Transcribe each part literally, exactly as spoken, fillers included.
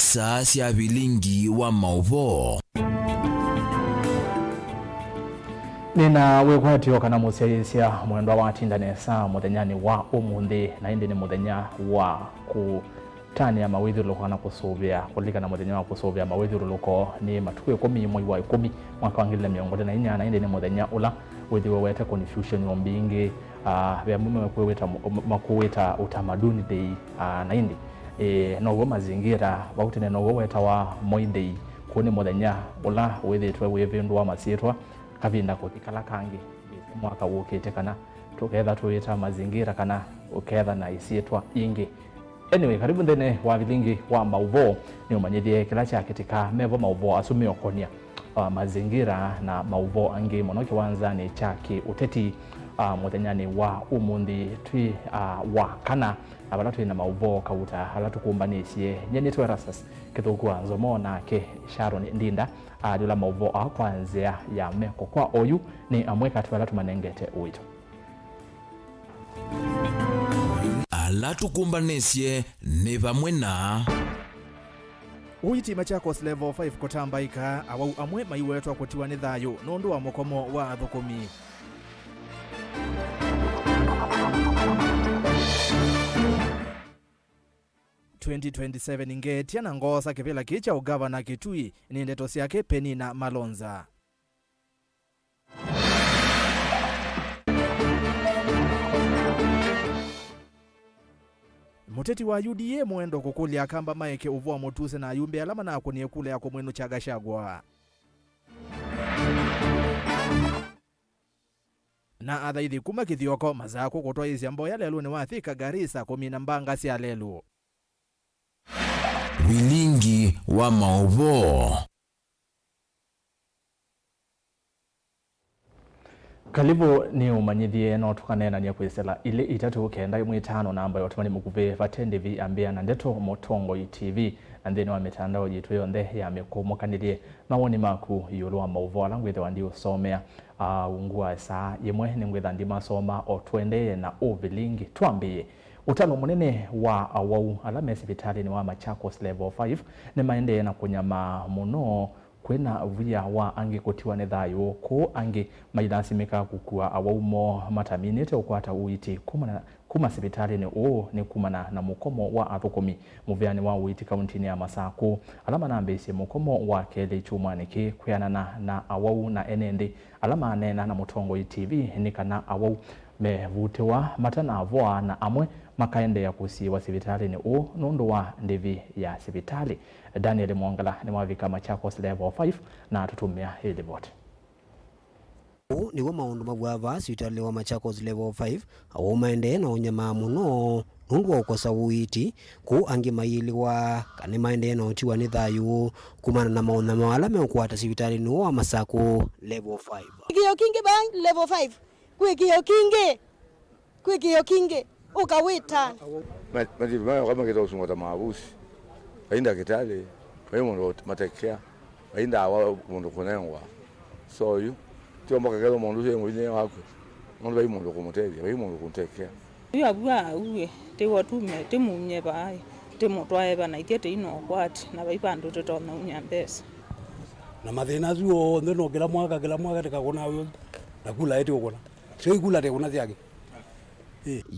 Saa sya vilingi wa maũvoo. Nĩna wĩkwatyo kana mũsyaĩĩsya mwendwa watinda nesa mũthenyanĩ wa ũmũnthĩ, na ĩndĩ nĩ mũthenya wa kũtanĩa mawĩthyũlũlũko kana kũsũvĩa, kũlilikana mũthenya wa kũsũvĩa mawĩthyũlũlũko. Nĩ matukũ ĩkũmi mwei wa ĩkũmi mwaka wa ngili na mĩongo ĩlĩ na inya, na ĩndĩ nĩ mũthenya ũla wĩthĩwe ũete confusion o mbingĩ. Ah, ve amwe makwĩwĩta, makũwĩta utamaduni day, ah, na ĩndĩ, eh, now'o mazingira, vau tene now'o wetawa Moi day. Kũu nĩ mũthenya ũla wĩthĩtwe wĩvĩndũa masyĩtwa kavinda kũthi kala kangĩ, mwaka wũkĩte, kana tũketha tũwĩta mazingira, kana ũketha na isyĩtwa ingĩ. Anyway, karibu nthĩnĩ wa vilingi wa maũvoo. Nĩũmanyĩthye kĩla kyakĩtĩka, mevo maũvoo asu meũkonya, uh, mazingira na maũvoo angĩ mũno kĩwanzanĩ kya kĩũteti, uh, mũthenyanĩ wa ũmũnthĩ twĩ, uh, wa kana, na vala twĩ na maũvoo kauta ala tũkũmbanĩsye. Nyie nĩtwe Erastus Kĩthũku wa Nzomo, nake Sharon Ndinda alyũla maũvoo aa kwa nzĩa ya meko. Kwa oyu nĩ amwe katĩ wa ala tũmanengete ũito. Ala tũkũmbanĩsye nĩ vamwe na. Ũiiti Machakos Level five kũtambaĩka, awau amwe maiwetwa kũtiwa nĩ thayũ nũndũ wa mũkomo wa athũkũmi. Twenty twenty-seven ngetia na ngoosa kĩvĩla kĩĩ kya ũgavana Kitui, nĩ ndeto syake Penina Malonza. Mũteti wa U D A Mwendo kũkũlya Akamba maeke ũvũa mũtuse na ayumbe ala manakũnie kula ya kũmwĩnũkya Gachagua. Na athaithi kuma Kithioko Masakũ kũtwaĩĩsya mboya lelũnĩ wa Thika Garissa kũmina mbanga sya lelũ. Vilingi wa maũvoo. Kalivu nĩ ũmanyĩthye, no tũkaneenany'a kwĩsĩla ilĩ itatũ kenda ĩmwe ĩtano namba ya ũtũmani mũkuvĩ vate ndĩvi ambĩa na ndeto Mũtongoi T V, na nthĩnĩ wa mĩtandao yitũ yonthe ya mĩkũmũkanĩlye mawoni maku ĩũlũ wa maũvoo ala ngwĩthĩwa ndiũsomea. Aa, ungu wa saa yĩmwe nĩngwĩtha ndimasoma o tũendee na ũvilingi. Twambĩĩe. Ũtalo mũnene wa awau ala me sivitalĩnĩ wa Machakos Level five nĩmaendee na kũnyamaa mũno. Kwĩna via wa angĩ kũtiwa nĩ thayũ, kũu angĩ mailasimĩka kũkua awau moo mataminĩte ũkwata ũiiti kumana, kuma sivitalĩnĩ ũũ nĩ kumana na mũkomo wa athũkũmi mũvĩanĩ wa ũiiti kauntinĩ ya Masakũ, ala manambĩĩsye mũkomo wa kelĩ kyumwanĩ kĩĩ kwĩanana na awau na ene nthĩ ala maneena na Mũtongoi T V nĩ kana awau mevutĩwa matanavoa na amwe makaendeea kũsiĩĩwa sivitalĩnĩ ũũ nũndũ wa ndĩvi ya sivitalĩ. Daniel Mwongela nĩwavika Machakos Level five na atũtũmĩa ĩ livoti. Ũũ nĩw'o maũndũ mavwaa vaa sivitalĩ wa Machakos Level five, awau maendee na ũnyamaa mũno nũndũ wa ũkosa ũiiti, kũu angĩ mayĩlĩwa kana nĩmaendee na ũtiwa nĩ thayũ kumana na maũnyamao ala meũkwata sivitalĩnĩ ũũ wa Masakũ Level five. Kĩkĩo kingĩ vaa Level five, kwĩ kĩkĩo kingĩ. Kwĩ kĩo kingĩ, ũka wĩta. Ma-, mativi mayo kama kĩta ũsungata maavusi. Vai ndakĩtalĩ, vai mũndũ wa matekia, vai ndawa mũndũ kũnengwa. So yu, tio mboka ketho mũndũ ũcio e mũvinya wakwe. Nũndũ vai mũndũ kũmũtethya, vai mũndũ kũmũtekea. Yu avua auwe, tĩw'o tume, tĩmumye vaĩ, tĩmũtwae va na ithyĩ tĩina ũkwati, na vai vandũ tũtonya umya mbesa. Na mathĩna asu onthe no kĩla mwaka, kĩla mwaka tĩkakũna ũyũ, na kula ĩtĩ ũkũna. Sio ikula tĩkũna syake.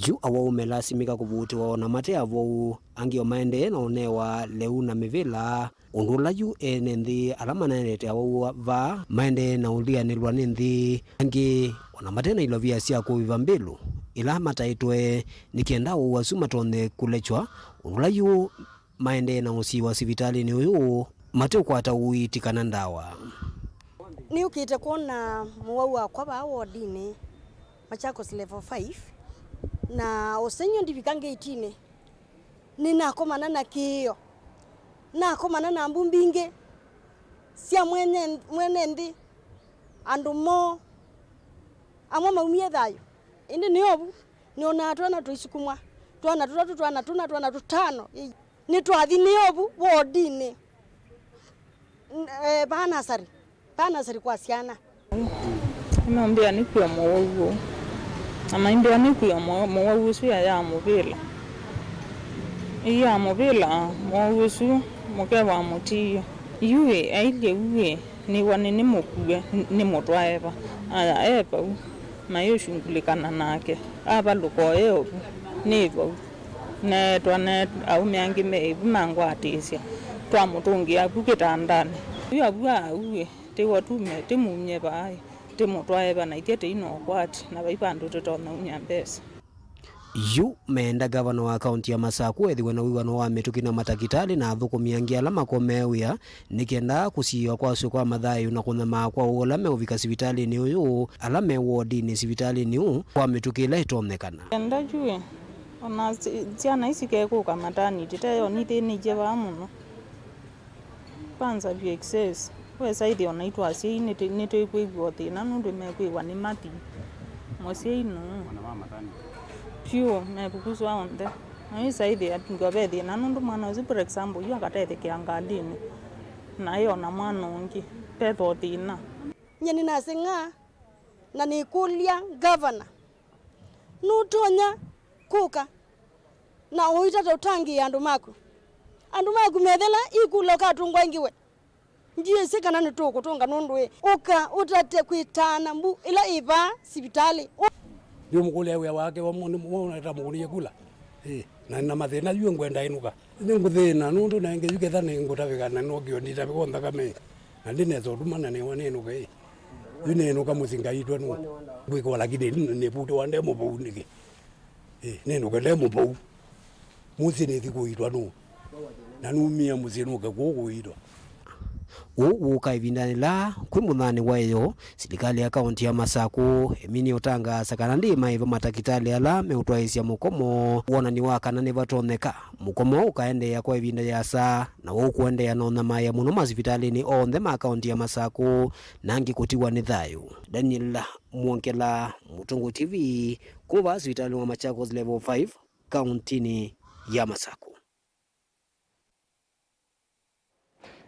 Yu awau melasimĩka kũvutĩwa o na mate avou, angĩ o maendee na ũnewa lĩu na mĩvĩla, ũndũ ũla yu ene nthĩ ala manaendete awau vaa maendee na ũlianĩlwa nĩ nthĩ, angĩ o na mate na ilovia sya kũviva mbĩlũ ila mataĩtwe, nĩ kenda awau asu matonye kũlekywa, ũndũ ũla yu maendee na ũsiĩwa sivitalĩnĩ ũyũ mate ũkwata ũiiti kana ndawa. Nĩũkĩte kwona mũwau wakwa vaa wodinĩ, Machakos Level five, na ũsengy'o ndivika ngeitinĩ, nĩnakomana na kĩĩo, nakomana na mbu mbingĩ sya mwene, mwene nthĩ, andũ moo, amwe maumie thayũ, ĩndĩ nĩ ovu, nĩonaa twana tũisukumwa, twana tũtatũ, twana tũna, twana tũtano. Nĩtwathi nĩ ovu wodinĩ, n-, eh, vaa nasarĩ, vaa nasarĩ kwa syana. Nĩmambĩa nĩkwĩa mũwau ũũ. Na maimbĩa nĩkwĩa mũ-, mũwau ũsu ya, ya mũvĩla. Ĩĩ ya mũvĩla, mũwau ũsu Mũke wa mũtiio. Yu ĩ, ailye u ĩ, nĩw'a nĩnĩmũkue, nĩmũtwae va? Aya, e vau. Mayũshungulĩkana nake. Avalũka o e ovu. Nĩ vau. Neetwa ne aũme angĩ me ĩvu mangwatĩĩsya. Twamũtũngĩa vu kĩtandanĩ. Yu avu aa u ĩ, tĩw'a tume, tĩmumye vaa ĩ, tĩmũtwae va na ithyĩ tĩi na ũkwati, na vai vandũ tũtonya umya mbesa. Yu meenda ngavana wa kaunti ya Masakũ ethĩwe na wĩw'ano wa mĩtũkĩ na matakĩtalĩ na athũkũmi angĩ ala makomee wĩa, nĩ kenda kũsiĩĩwa kwa syo kwa mathayũ na kũnyamaa kwa ũũ ala meũvika sivitalĩnĩ ũyũ, ala me wodinĩ sivitalĩnĩ ũũ, kwa mĩtũkĩ ĩla ĩtonyekana. Kenda yu ĩ, ona si-, syana isi kekũka mataniti, teyo nithĩnĩtye vaa mũno. Kwanza vyũ excess. Wesa ĩthĩa ona itũ asyai nĩtũ-, nĩtũikwĩw'a o thĩna nũndũ mekwĩw'a nĩ mati. Mũsyai nũũ? Ona ma matani. Vyũ, mevukuswa onthe. Na wĩsa ĩthĩa ngwa ve thĩna nũndũ mwana ũsu, for example, yu akatethekea ngalĩnĩ. Na ĩ ona mwana ũngĩ. Vetha o thĩna. Nyie nĩnaseng'a na nĩkũlya ngavana, nũtonya kũka na ũitata ũtangĩĩa andũ maku? Andũ maku methela ikula ũkatũngwa ĩngĩ we. Ndyĩsĩ kana nĩtũkũtũnga nũndũ ĩ, ũka ũtate kwĩtaana mbu ĩla ĩ vaa sivitalĩ. Ũ- Ndiũmũkũlĩa wĩa wake wa mũ-, nĩ mũ-, nĩtamũkũnĩie kula. Ĩ, na nĩ na mathĩna yu ngwenda ĩnũka. Nĩngũthĩna nũndũ nenge yu ketha nĩngũtavĩka na nokĩo nditavĩka nthakame. Na ndinesa ũtuma na nĩwa nĩnũke ĩ. Yu nĩnũka mũsyĩ ngaitwa nũũ? Ngwĩkwa lakini nĩvutĩwa nde mũvau nĩkĩ? Ĩ, nĩnũke nde mũvau. Mũsyĩ nĩthi kũitwa nũũ? Na numie mũsyĩ nũke kũũ kũitwa. Ũu wũka ĩvindanĩ la kwĩ mũthanĩ wa ĩyoo, silikalĩ ya kaunti ya Masakũ ĩminie ũtangaasa kana ndĩĩmaĩva matakĩtalĩ ala meũtwaĩĩsya mũkomo wonany'o wa kana nĩvatonyeka mũkomo ũkaendeea kwa ĩvinda yĩasa, na ũkũendeea na ũnyamaĩa mũno masivitalĩnĩ onthe ma kaunti ya Masakũ na angĩ kũtiwa nĩ thayũ. Daniel Mwongela, Mũtũngũ T V, kuma vaa sivitalĩnĩ wa Machakos Level five, kauntinĩ ya Masakũ.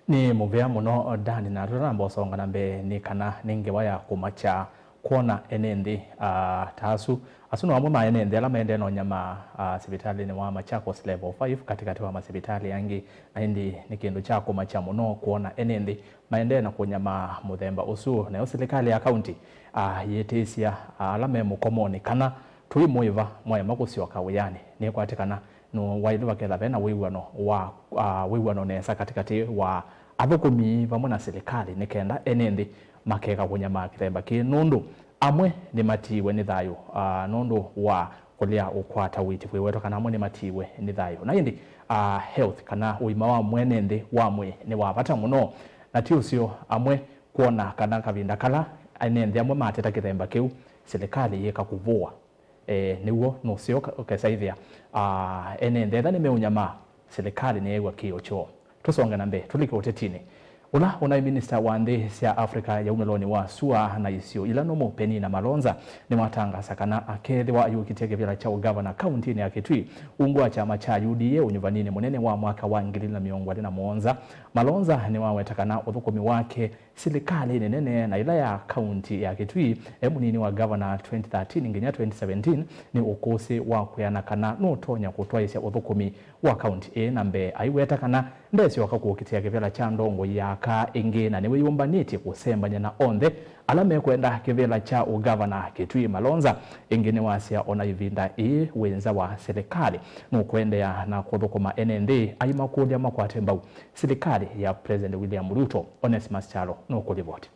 Nĩ mũvea mũno, Dan, na tũtanamba ũsonga na mbee nĩ kana nĩ ngewa ya kũmakya kwona ene nthĩ, ah, ta asu. Asu no amwe ma ene nthĩ ala maendee na ũnyamaa, ah, sivitalĩnĩ wa Machakos Level five katĩkatĩ wa masivitalĩ angĩ, na ĩndĩ nĩ kĩndũ kya kũmakya mũno kwona ene nthĩ maendee na kũnyamaa mũthemba ũsu. Nayo silikalĩ ya kaunti, ah, yĩtĩsya, ah, ala me mũkomonĩ kana tũimũĩva mwaema kũsyoka wĩanĩ. Nĩkwatĩkana nũwaĩlwe vaketha vena wĩw'ano wa, ah, wĩw'ano nesa katĩkatĩ wa athũkũmi vamwe na silikalĩ nĩ kenda ene nthĩ makeka kũnyamaa kĩthemba kĩĩ nũndũ amwe nĩmatiiwe nĩ thayũ, ah, nũndũ wa kũlea ũkwata ũiiti kwĩwetwa kana amwe nĩmatiiwe nĩ thayũ. Na ĩndĩ, ah, health kana ũima wa mwene nthĩ wa mwĩĩ nĩ wa vata mũno, na ti ũseo amwe kwona kana kavinda kala ene nthĩ amwe mateta kĩthemba kĩu, silikalĩ yĩka kũvũwa. E, nĩw'o nũseo ũkesa ĩthĩa, ah, ene nthĩ etha nĩmeũnyamaa, silikalĩ nĩyĩw'a kĩĩo kyoo. Tũsonge na mbee, tũlike ũtetinĩ. Ũla ũnaĩ minista wa nthĩ sya Africa ya umĩlonĩ wa sua na isio ila nũmũ, Penina Malonza, nĩwatangasa kana akethĩwa ayũkĩtya kĩvĩla kya ũgavana kauntinĩ ya Kitui ungu wa kyama kya U D A ũnyuvaninĩ mũnene wa mwaka wa ngili ilĩ na mĩongo ĩlĩ na mũonza. Malonza nĩwaweta kana ũthũkũmi wake silikalĩnĩ nene na ĩla ya kaunti ya Kitui e mũnini wa gavana twenty thirteen nginya twenty seventeen nĩ ũkũsĩ wa kwĩana kana nũtonya kũtwaĩsya ũthũkũmi wa kaunti ĩĩ na mbee. Aiweta kana ndesyoka kũkitĩa kĩvĩla kya ndongoi ya kaa ĩngĩ na nĩwĩyũmbanĩtye kũsembany'a na onthe ala mekwenda kĩvĩla kya ũgavana Kitui. Malonza ĩngĩ nĩwasya ona ĩvinda ĩĩ wĩ nza wa silikalĩ nũkũendeea na kũthũkũma ene nthĩ aimakũlya makwate mbau silikalĩ ya President William Ruto. Onesmus Kyalo nũkũlivoti.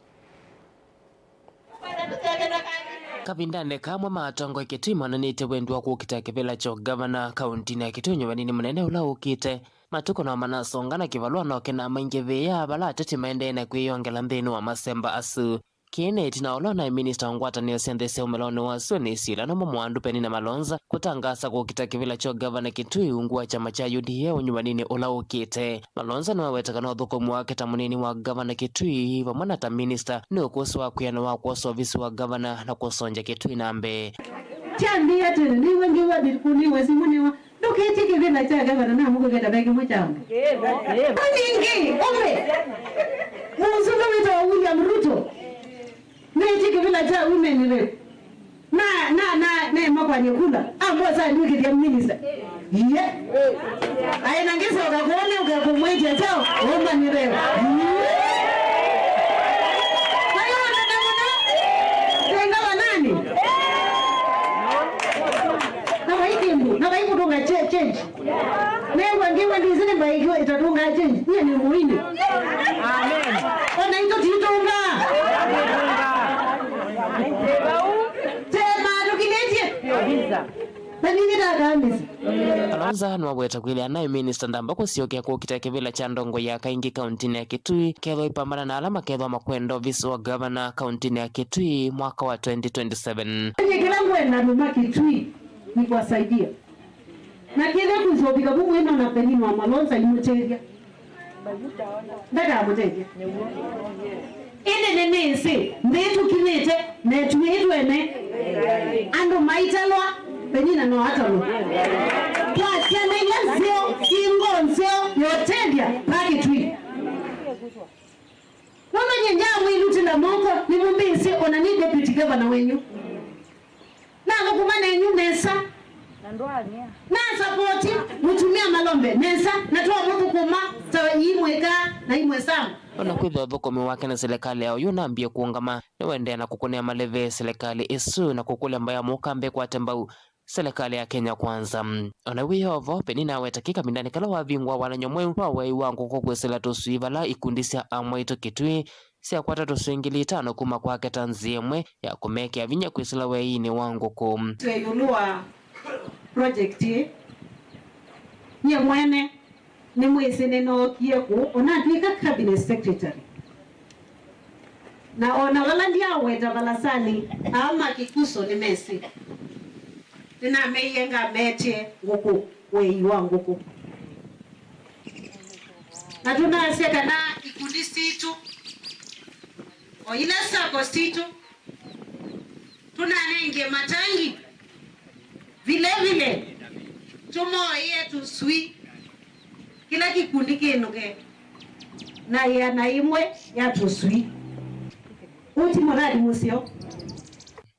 Kavindanĩ kamwe ma atongoi Kitui monanĩtye wendi wa kũkita kĩvĩla kya ũgavana kauntinĩ ya Kitui nyuvaninĩ mũnene ũla ũkĩte. Matukũ no manasonga na kĩvalũa no kĩnamaingĩvĩĩa vala ateti maendee na kwĩyongela nthĩnĩ wa masemba asu. Kĩĩ nĩ ĩtina ũla ũnaĩ minista wa ngwatanĩo sya nthĩ sya ũmĩlonĩ wa sua nĩ sila nũmũ Mwandũ Penina Malonza kũtangaasa kũkita kĩvĩla kya ũgavana Kitui ungu wa kyama kya U D A ũnyuvaninĩ ũla ũkĩte. Malonza nĩwaweta kana ũthũkũmi wake ta mũnini wa gavana Kitui vamwe na ta minista nĩ ũkũsĩ wa kwĩana wa kwosa ovisi wa gavana na kũsongya Kitui na mbee. Kyambĩĩa tene, nĩw'o ngĩw'a ndikũnĩwe simũ nĩwa, ndũkĩtye kĩvĩla kya gavana namũkũketa ve kĩmwe kya andũ. Ningĩ ũme mũsũngũ wĩtawa William Ruto nĩtye kĩvĩla kya women rep. Na, na, na, neema kwany'a kula. Ambosa ndwĩkĩthya minista. Iye. Aĩ na ngĩsoka kũũ nĩ ũkekũmwĩtya chao, ũmanĩre. Ayona na mũno. Tenga wanani? Na vai kĩndũ, na vai kũtũnga che-, change. Nĩw'a ngĩw'a ndĩsĩ nĩ mbaĩkĩwa ĩtatũngaa change. Nyie nĩ mũini. Amen. Ona itũ titũngaa. Tema tũkilĩtye. Na nini ndakambĩsa. Kalonzo nĩwaweta kwĩthĩa naĩ minista ndamba kũsyokea kũkita kĩvĩla kya ndongoi ya kaingĩ kauntinĩ ya Kitui, kethwa ipambana na ala makethwa makwenda ovisi wa gavana kauntinĩ ya Kitui mwaka wa twenty twenty-seven. Kwenye kila ngwenda andũ ma Kitui ni kuwasaidia. Na kĩthĩa kwĩsũvika vu mwĩno na Penina wa Malonza imũtethya. Ndakamũtethya. Ĩndĩ nĩnĩsĩ nthĩ tũkinyĩte na ĩtuĩtwe ene. Andũ maitalwa, Penina no atalwe. Kwa syana ila nzeo, ingo nzeo, yotethya, pakĩtwi. Nũndũ nyie ndyamwĩlutĩla moko, nĩmũmbĩĩsye ona nĩ deputy governor wenyu. Nathũkũma nenyu nesa. Na ndwany'a. Na support mũtumĩa Malombe nesa, na twamũthũkũma ta imwĩkaa na imwe samu. Ona kwĩthĩwa ũthũkũmi wake na silikalĩ ya ũyũ nambie kũũngama, nĩwendeea na kũkũnĩa maleve silikalĩ ĩsu na kũkũlya mbaĩ ya mũkambe kwate mbau silikalĩ ya Kenya Kwanza. Ona wĩ o vo, Penina aweta kĩ kavindanĩ kala wavingũa walany'o mweũ wa wei wa ngũkũ kwĩsĩla tũswii vala ikundi sya amwaitũ Kitui syakwata tũswingili itano kuma kwake ta nzĩa ĩmwe ya kũmekĩa vinya kwĩsĩla weinĩ wa ngũkũ. Twe ĩũlũ wa project ĩĩ, nyie mwene nĩmwĩsĩ nĩnookie kũũ, onatw'ĩka cabinet secretary. Na ona vala ndyaweta valasanĩ, aa ma Kikuso nĩmesĩ. Nĩnameie ngametye ngũkũ, wei wa ngũkũ. Na tũnasya kana ikundi sitũ, o ila sacco sitũ, tũnanengie matangi, vile vile tũmoie tũswii, kĩla kĩkundi kĩnũke na ĩana ĩmwe ya tũswii. Ũũ ti mũradi mũseo.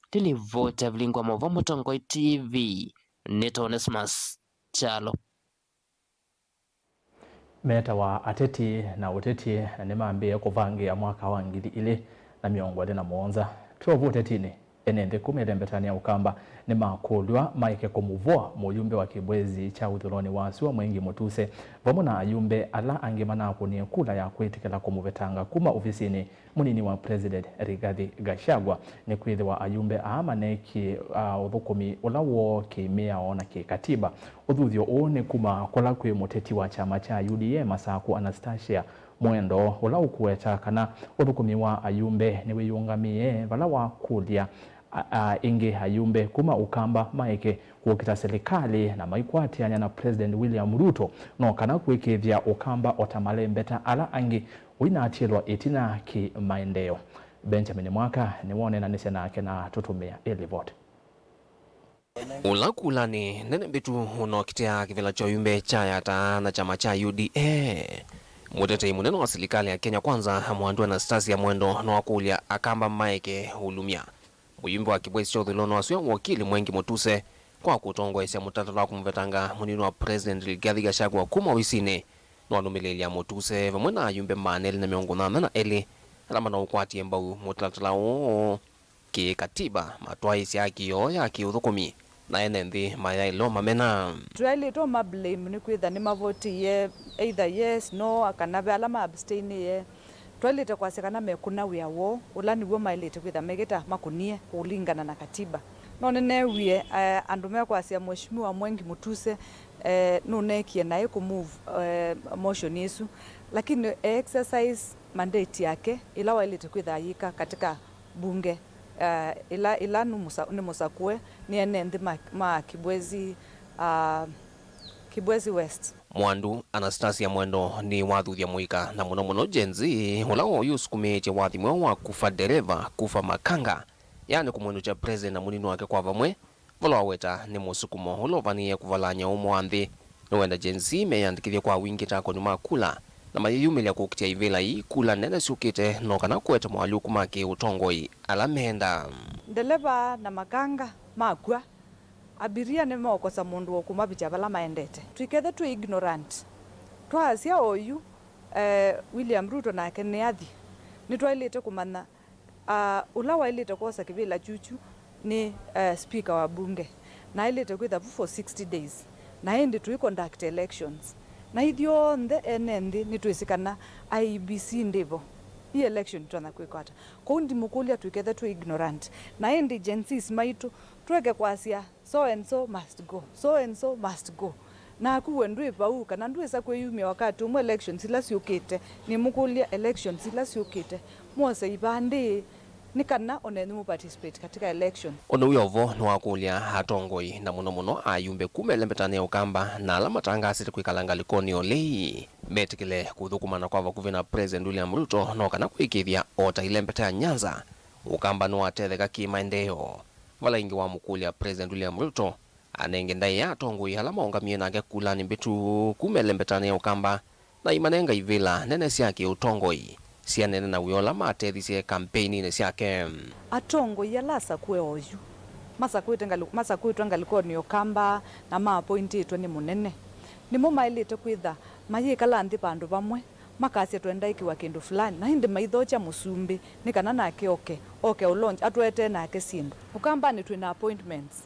Ndilivota vilingwa mova Mũtongoi T V, nĩ Onesmus Kyalo. Metawa ateti na ũteti na nĩmambĩĩe kũvangĩĩa mwaka wa ngili ilĩ na mĩongo ĩlĩ na mũonza. Twĩ o vu ũtetinĩ, ene nthĩ kuma ĩlembetanĩ ya Ũkamba nĩmakũlw'a maeke kũmũvũa mũyumbe wa kĩvwezi kya ũthũlonĩ wa sua Mwengi Mũtuse, vamwe na ayumbe ala angĩ manakũnie kula ya kwĩtĩkĩla kũmũvetanga kuma ovisinĩ mũnini wa President Rigathi Gachagua, nĩkwĩthĩwa ayumbe aa maneekie, a, ũthũkũmi ũla woo kĩ-mĩao na kĩ-katiba. Ũthuthyo ũũ nĩ kuma kũla kwĩ mũteti wa kyama kya U D A Masakũ Anastasia Mwendo, ũla ũkũweta kana ũthũkũmi wa ayumbe nĩwĩyũngamĩe vala wakũlya, a, a, ĩngĩ ayumbe kuma Ũkamba maeke kũkita silikalĩ na maikwatĩany'a na President William Ruto, no kana kwĩkĩĩthya Ũkamba o ta malembeta ala angĩ ũinaatĩlwa ĩtina kĩ-maendeeo. Benjamin Mwaka nĩwoneenanĩsye nake na atũtũmĩa ĩ livoti. Ũla kulanĩ nene mbĩtu ũnokitĩa kĩvĩla kya ũyumbe kya Yatta na kyama kya U D A, mũtetei mũnene wa silikalĩ ya Kenya Kwanza, Mwandu Anastasia Mwendo, nĩwakũlya Akamba maeke ũlumya mũyumbe wa kĩvwezi kya ũthũlonĩ wa sua wakili Mwengi Mũtuse kwa kũtongoesya mũtalatala wa kũmũvetanga mũnini wa President Rigathi Gachagua kuma ovisinĩ. Nĩwanũmĩlĩĩlya Mũtuse vamwe na ayumbe maana elĩ na mĩongo nyanya na elĩ ala manaũkwatie mbau mũtalatala ũũ kĩ-katiba matwaĩĩsye haki yoo ya kĩ-ũthũkũmi na ene nthĩ mayaĩle o mamena. Tũyaĩlĩte ũma blame nĩkwĩtha nĩmavotĩie either yes, no, kana ve ala ma abstainie. Twaĩlĩte kwasya kana mekũna wĩa woo, ũla nĩw'o maĩlĩte kwĩtha mekĩta makũnie kũlingana na katiba. No nĩneewie, eh, andũ mekwasya Mheshimiwa Mwengi Mũtuse, eh, nũneekie naĩ kũ move, eh, motion ĩsu, lakini e exercise mandate yake ĩla waĩlĩte kwĩtha ayĩka katika bunge, eh, ĩla, ĩla nĩ mũsa-, nĩ mũsakũe nĩ ene nthĩ ma, ma Kibwezi, ah, Kibwezi West. Mwandu Anastasia Mwendo nĩwathuthya mũika na mũno mũno Gen Z, ũla ũyũsukumĩĩtye wathi mweũ wa Kufa Dereva, Kufa Makanga, yaani kũmwenũkya President na mũnini wake kwa vamwe, vala waweta nĩ mũsukumo ũla ũvanĩĩe kũvalany'a ũmwe wa nthĩ. Nĩwenda Gen Z meyĩandĩkĩthye kwa wingĩ ta akũni ma kula na mayĩyumĩlya kũkitĩa ivĩla ii kula nene syũkĩte, no kana kũete moalyũku ma kĩ-ũtongoi ala menda. Ndeleva na makanga makw'a, abiria nĩmeũkosa mũndũ wa kũmavĩtya vala maendete. Tũikethe twĩ ignorant, twaasya oyu, eh, William Ruto nake nĩathi, nĩtwaĩlĩte kũmanya, ah, ũla waĩlĩte kwosa kĩvĩla kyukyu nĩ, eh, speaker wa bunge, na aĩlĩte kwĩtha vu for sixty days, na ĩndĩ tũi conduct elections, na ithyonthe ene nthĩ nĩtwĩsĩ kana I E B C ndĩvo. Ĩ election ĩtonya kwĩkwa ata? Kwoou ndimũkũlya tũikethe twĩ ignorant, na ĩndĩ Gen Zs maitũ tũeke kwasya, "So and so must go, so and so must go." Naku we ndwĩ vau, kana ndwĩsa kwĩyumya wakati ũmwe elections ila syũkĩte? Nĩmũkũlya, elections ila syũkĩte, mwose ivandĩ nĩ kana onenyu mũ participate katika election? Ũndũ wĩ o vo nĩwakũlya atongoi, na mũno mũno ayumbe kuma ĩlembetanĩ ya Ũkamba na ala matangaasĩte kwĩkala ngalĩkonĩ o lĩĩ, metĩkĩle kũthũkũmana kwa vakuvĩ na President William Ruto, no kana kũĩkĩĩthya o ta ĩlembeta ya Nyanza, Ũkamba nĩwatetheka kĩ maendeeo. Vala ĩngĩ wamũkũlya President William Ruto anenge ndaĩa atongoi ala maũngamie nake kulanĩ mbĩtu kuma ĩlembetanĩ ya Ũkamba, na imanenga ivĩla nene sya kĩũtongoi syanene na wĩa ũla matethisye kampeininĩ syake. Atongoi ala asakũe oyu, masakũĩte ngalĩ-, masakũĩtwe ngalĩkonĩ ya Ũkamba na maapointĩtwe nĩ mũnene, nĩmo maĩlĩte kwĩtha mayĩkala nthĩ vandũ vamwe, makasya, "Twendaĩkĩwa kĩndũ fulani," na ĩndĩ maithokya mũsumbĩ nĩ kana nake oke, oke ũlonji, atũetee nake syĩndũ. Ũkambanĩ twĩ na appointments.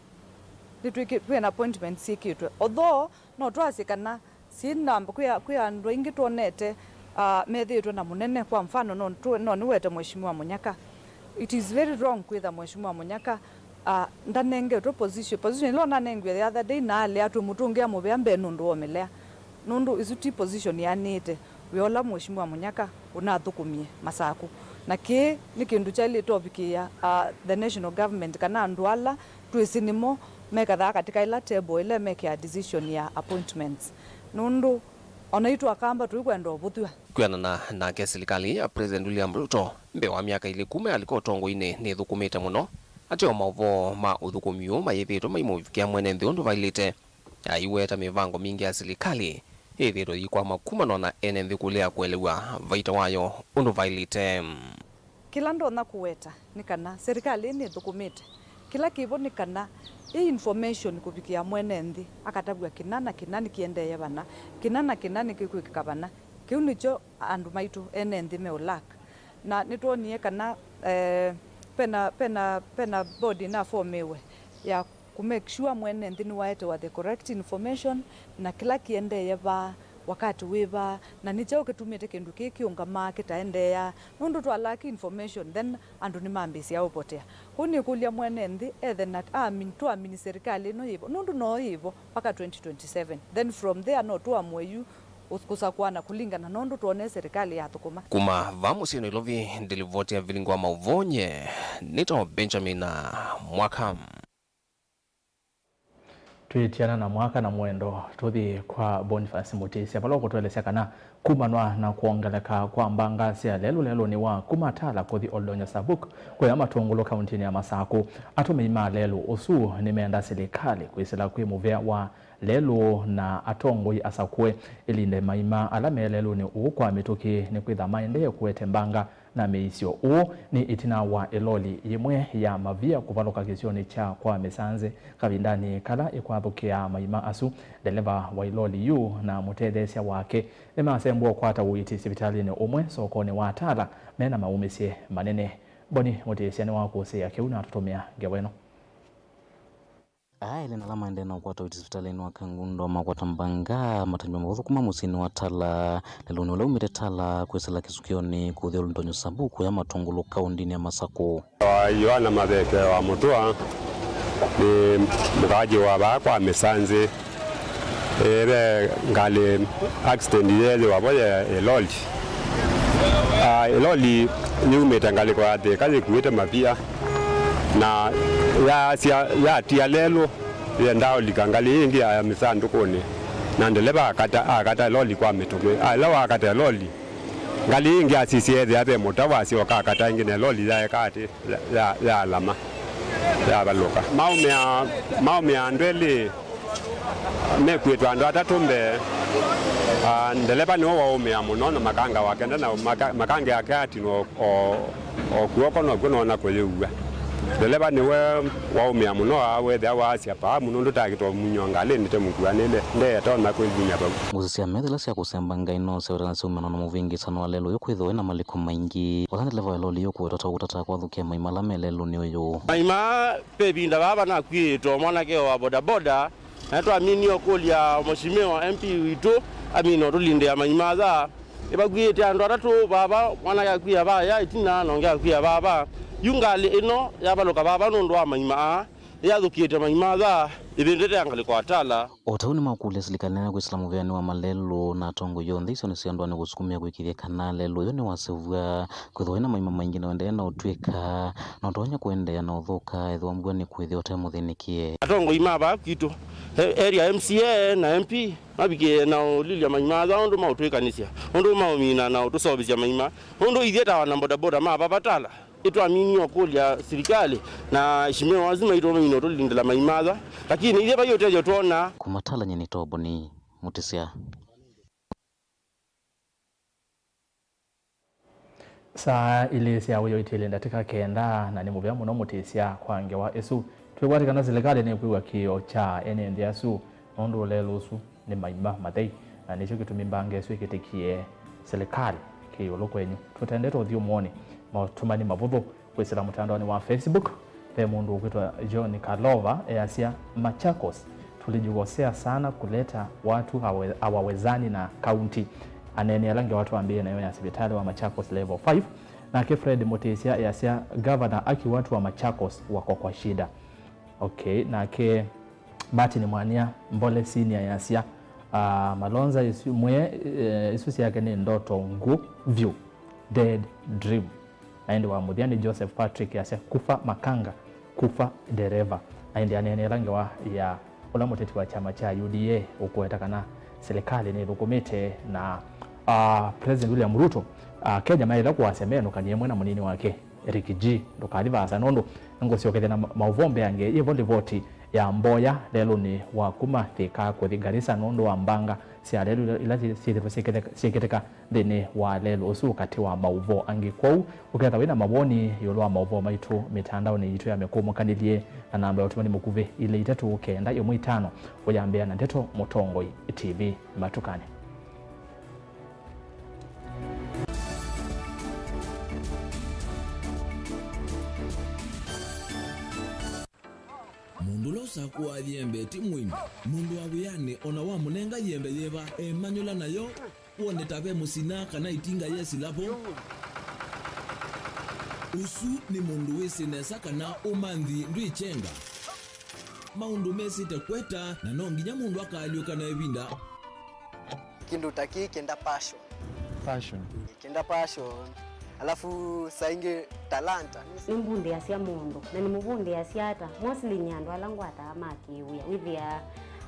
Nĩtwĩkĩ-, twĩ na appointments syĩkĩtwe. Although no twasye kana syĩ namba, kwĩ, kwĩ andũ aingĩ twonete, ah, methĩĩtwe na mũnene. Kwa mfano, no, tu-, no nĩwete Mheshimiwa Munyaka. It is very wrong kwĩtha Mheshimiwa Munyaka, ah, ndanengetwe position. Position ĩla ũnanengiwe the other day, na alea twĩmũtũngĩa mũvea mbee nũndũ wa ũmĩlea. Nũndũ ĩsu ti position yanĩĩte wĩa ũla Mheshimiwa Munyaka ũnathũkũmie Masaku. Na kĩĩ nĩ kĩndũ kyaĩlĩte ũvikĩĩa, ah, the national government, kana andũ ala twĩsĩ nĩmo mekathaa katika ĩla table ĩla ĩmekĩaa decision ya appointments. Nũndũ o naitũ Akamba tũikwenda ũvũthw'a. Kwĩanana nake, silikalĩ ya President William Ruto mbee wa myaka ilĩ kuma yalika ũtongoinĩ nĩthũkũmĩte mũno. Ateo maũvoo ma ũthũkũmi ũũ mayĩthĩĩtwe maimũvikĩa mwene nthĩ ũndũ vailĩte. Aiweta mĩvango mingĩ ya silikalĩ yĩthĩĩtwe yĩkwama kumana na ene nthĩ kũlea kũelew'a vaita wayo ũndũ vailĩte. Kĩla ndonya kũweta nĩ kana silikalĩ ĩĩ nĩthũkũmĩte. Kĩla kĩvo nĩ kana ĩ information kũvikĩa mwene nthĩ, akatavw'a kĩna na kĩna nĩkĩendeeye vana, kĩna na kĩna nĩkĩkwĩkĩka vana. Kĩu nĩkyo andũ maitũ ene nthĩ meũlack. Na nĩtwonie kana, eh, pena, pena, pena board ĩnafomiwe ya kũ make sure mwene nthĩ nĩwaetewa the correct information, na kĩla kĩendeeye vaa, wakati wĩ vaa, na nĩ kyaũ kĩtumĩte kĩndũ kĩĩ kĩũngamaa kĩtaendeea, nũndũ twalaki information, then andũ nĩmambĩĩsya ũpotea. Kwoou nĩkũlya mwene nthĩ ethe na amin-, tũamini serikali ĩno yĩvo, nũndũ no yĩvo mpaka twenty twenty-seven, then from there no tũamũe yu kũsakũana kũlingana na ũndũ twonee serikali yathũkũma. Kuma vaa mũsyĩ Nairobi, ndilivoti ya vilingi wa maũvoo nye nĩtawa Benjamin Mwaka. Twĩtiana na Mwaka na Mwendo, tũthi kwa Boniface Mutisya, vala ũkũtũelesya kana kumanwa na kwongeleka kwa mbanga sya lelũ lelũnĩ wa kuma Tala kũthi Oldonyo Sabuk kũya Matũngũlũ kauntinĩ ya Masakũ, atũmĩi ma lelũ ũsu nĩmenda silikalĩ kwĩsĩla kwĩ mũvea wa lelũ na atongoi asakũe ĩlinde maima ala me lelũnĩ ũũ kwa mĩtũkĩ nĩkwĩtha maendee kũete mbanga na mĩisyo. Ũũ nĩ ĩtina wa ĩloli yĩmwe ya mavia kũvalũka kĩsionĩ kya kwa Mĩsanzĩ kavindanĩ kala ĩkwathũkĩa maima asu. Ndeleva wa ĩloli yu na mũtetheesya wake nĩmasembwa ũkwata ũiiti sivitalĩnĩ ũmwe sokonĩ wa Tala mena maumĩsye manene. Boni Mũtĩsya nĩwakũsĩĩa kĩu na atũtũmĩa ngewa ĩno. Aa elĩ na ala maendee na ũkwata ũiiti sivitalĩnĩ wa Kangundo makwata mbanga matambya maũthũkũma mũsyĩnĩ wa Tala, lelũnĩ ũla umĩte Tala kwĩsĩla kĩsũkĩonĩ kũthi Oldonyo Sabuk kũya Matũngũlũ kaũndĩnĩ ya Masakũ. Yoana Matheke wa Mũtũa, nĩ mũkaaji wa vaa kwa Mĩsanzĩ. Ĩve ngalĩ accident yeethĩwa vo ya ĩloli. Ah, ĩloli yumĩte ngalĩko ya Thĩka yĩkuĩte mavia. Na yaasya, yatia lelũ, yendaa ũlika ngalĩ ĩngĩ ya mĩsandũkũnĩ, na ndeleva akata, akata loli kwa mĩtũkĩ. Ala wakata loli, ngalĩ ĩngĩ asisye ethĩa ve mũta wasyoka akata ĩngĩ, na loli yaeka atĩ, ya, ya, yalama, yavalũka. Maũmĩa, maũmĩa andũ elĩ mekwĩtwe andũ atatũ mbee. Ah, ndeleva nĩwe waũmĩa mũno na makanga wake nda, na maka-, makanga yake atinwa o, o, o kw'oko, nokw'o noona kũyĩua. Ndeleva nĩwe waũmĩa mũno, aa wethĩa waasya paamu nũndũ takĩtwa mũnywa ngalĩnĩ te mũkuanĩle, ndeetonya kwĩvinya vau. Ngũsĩ sya metho ila sya kũsemba Ngai no syawetanasya ũmano na mũvĩngĩĩsano wa lelũ ũyũ kwĩthĩwa wĩna malĩko maingĩ. Vala ndeleva wa loli ũkũwetwa ta ũkũtata kwathũkĩa maima ala me lelũnĩ ũyũ. Maima ve ĩvinda vava nakuĩtwe mwanake wa bodaboda, na nĩtwaminie ũkũlya Mheshimiwa M P witũ amina ũtũlindĩa maima aya. Nĩvakuĩte andũ atatũ vava, mwanake akwia vaya ĩtina, na ũngĩ akwia vava. Yu ngalĩ ĩno yavalũka vava nũndũ wa maima aa, nĩyathũkĩte maima aya, ĩvĩndĩte ya ngalĩko atala. O ta ũu nĩmakũlya silikalĩ nene kwĩsĩla mũvĩanĩ wa malelũ na atongoi onthe isionĩ sya andũ nĩ kũsukumĩa kũĩkĩĩthya kana lelũ ũyũ nĩwasevw'a, kwĩthĩwa wĩna maima maingĩ na ũendee na ũtw'ĩka, na ũtonya kũendeea na ũthũka ethĩwa mbua nĩkwĩthĩwa ũte mũthĩnĩkĩe. Atongoi ma vaa kwitũ, e-, area M C A na M P, mavikĩe na ũlilya maima aya ũndũ maũtwĩkanĩsya, ũndũ maũmina na ũtũseũvĩsya maima, ũndũ ithyĩ ta wana bodaboda ma vava Tala, ĩtwaminie ũkũlya silikalĩ na Mheshimiwa wazima itũ mamina ũtũlindĩla maima aya, lakini ithyĩ vai ũtethyo twona. Kuma Tala nyie nĩ Toboni Mũtĩsya. Saa ilĩ sya wĩoo itiĩlĩ ndatĩka kenda, na nĩ mũvea mũno Mũtĩsya kwa ngewa ĩsu. Twĩkwate kana silikalĩ nĩkwĩw'a kĩĩo kya ene nthĩ asu nũndũ lelũ ũsu nĩ maima mathei, na nĩkyo kĩtumi mbanga ĩsu ĩkĩtĩkie silikalĩ kĩ ĩũlũ kwenyu. Tũtendete ũthyũmũonĩ, maũtũmani mavũthũ kwĩsĩla mũtandaonĩ wa Facebook. Ve mũndũ ũkwĩtwa John Kalova easya, Machakos tulijikosea sana kuleta watu hawe-, hawawezani na kaunti. Aneeni ala ngewa twambĩĩe nayo ya sivitalĩ wa Machakos Level five. Nake Fred Mũtĩsya easya, Gavana aki watu wa Machakos wako kwa shida. Okay, nake Martin Mwania Mbole Senior easya, ah, Malonza isu, mwe, eh, isu syake nĩ ndoto ngũ vyũ, dead dream. Na ĩndĩ wa mũthya nĩ Joseph Patrick easya, kufa makanga, kufa dereva. Na ĩndĩ aneene ĩla ngewa ya ũla mũteti wa kyama kya U D A ũkũweta kana silikalĩ nĩthũkũmĩte na, ah, President William Ruto, ah, Kenya maĩle kũasya menũkanie ĩmwe na mũnini wake Eric G. Ndũkathi vaasa nũndũ nĩngũsyokethya na ma-, maũvoo mbeange. Yĩvo livoti ya mboya lelũnĩ wa kuma Thika kũthi Garissa nũndũ wa mbanga sya lelũ ila, ila syĩ-, syĩthĩtwe syĩkĩtheka-, syĩkĩtĩka nthĩnĩ wa lelũ ũsu katĩ wa maũvoo angĩ. Kwoou ũkethwa wĩ na mawoni ĩũlũ wa maũvoo maitũ mĩtandaonĩ yitũ ya mĩkũmũkanĩlye na namba ya ũtũmani mũkuvĩ ilĩ itatũ kenda ĩmwe itano, ũyambĩa na Ndeto Mũtongoi T V. Matukanĩ. Mũndũ ũla ũsakũaa yembe ti mũimbi. Mũndũ wa wĩanĩ o na wamũnenga yembe yĩva, emanyũla nayo, wone ta ve mũsina kana ĩtinga yesĩla vo. Ũsu nĩ mũndũ wĩsĩ nesa kana ũmanthi ndwĩkyenga. Maũndũ mesĩte kweta, na no nginya mũndũ akaalyũka na ĩvinda. Kĩndũ ta kĩĩ kĩenda passion. Passion. Kĩenda passion. Alafu saa ingĩ talanta. Nĩmbundĩasya mũndũ, na nĩmũvundĩasya ata? Mostly nĩ andũ ala ngwataa ma kĩwĩa. Wĩthĩaa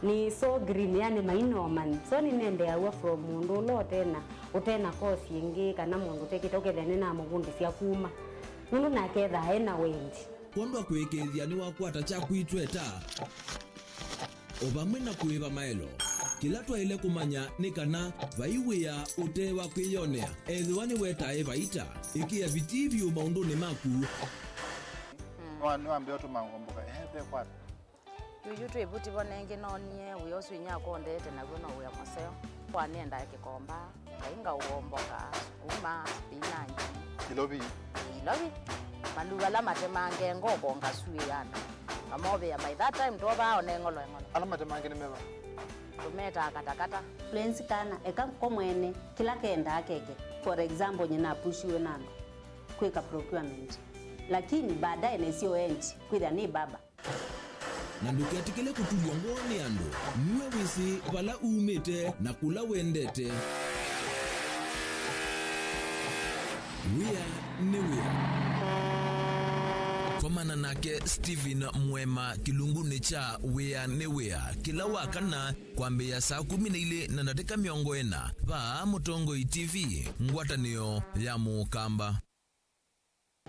nĩ so green, yani maina ũmanyi. So nĩnendeaw'a from mũndũ ũla ũtena, ũtena course ĩngĩ, kana mũndũ ũtekĩte, ũkethĩa nĩnamũvundĩsya kuma. Nũndũ nake ethaa ena wendi. Kwondwa kũĩkĩĩthya nĩwakwata kyaku itweta, o vamwe na kũĩva maelo. Kĩla twaĩle kũmanya nĩ kana vai wĩa ũte wa kwĩyonea, ethĩwa nĩwetae vaita. Ĩkĩa vitii vyũ maũndũnĩ maku. Nĩwa-, nĩwambĩa ũtũma ngomboka, ehe, ve kwata. Yuyu twĩ vuti vo nengĩ noonie wĩa ũsu inyia akũndete naw'o no wĩa mũseo. Kwa nĩendaa kĩkomba, ngai ngaũomboka, sukuma, spinach. Ilovi? Ilovi. Maluu ala matemange ngoko ngasuĩe andũ. Mamovĩa by that time twovaa one ng'olo eng'olo. Ala matemange nĩ meva? Tũmetaa katakata. Lens kana eka ko mwene kĩla kendaa keke. For example, nyina apushiwe na andũ kwĩka procurement. Lakini baadaye nesio endi kwĩthĩa nĩ baba. Na ndũketĩkĩle kũtulw'a ngoo nĩ andũ. Nue wĩsĩ vala umĩte na kũla wendete. Wĩa nĩ wĩa. Komana nake Stephen Mwema kĩlungunĩ kya Wĩa nĩ Wĩa kĩla wa kana kwambĩĩa saa kũmi na ilĩ na ndatĩka mĩongo ĩna vaa Mũtongoi T V, ngwatanĩo ya Mũkamba.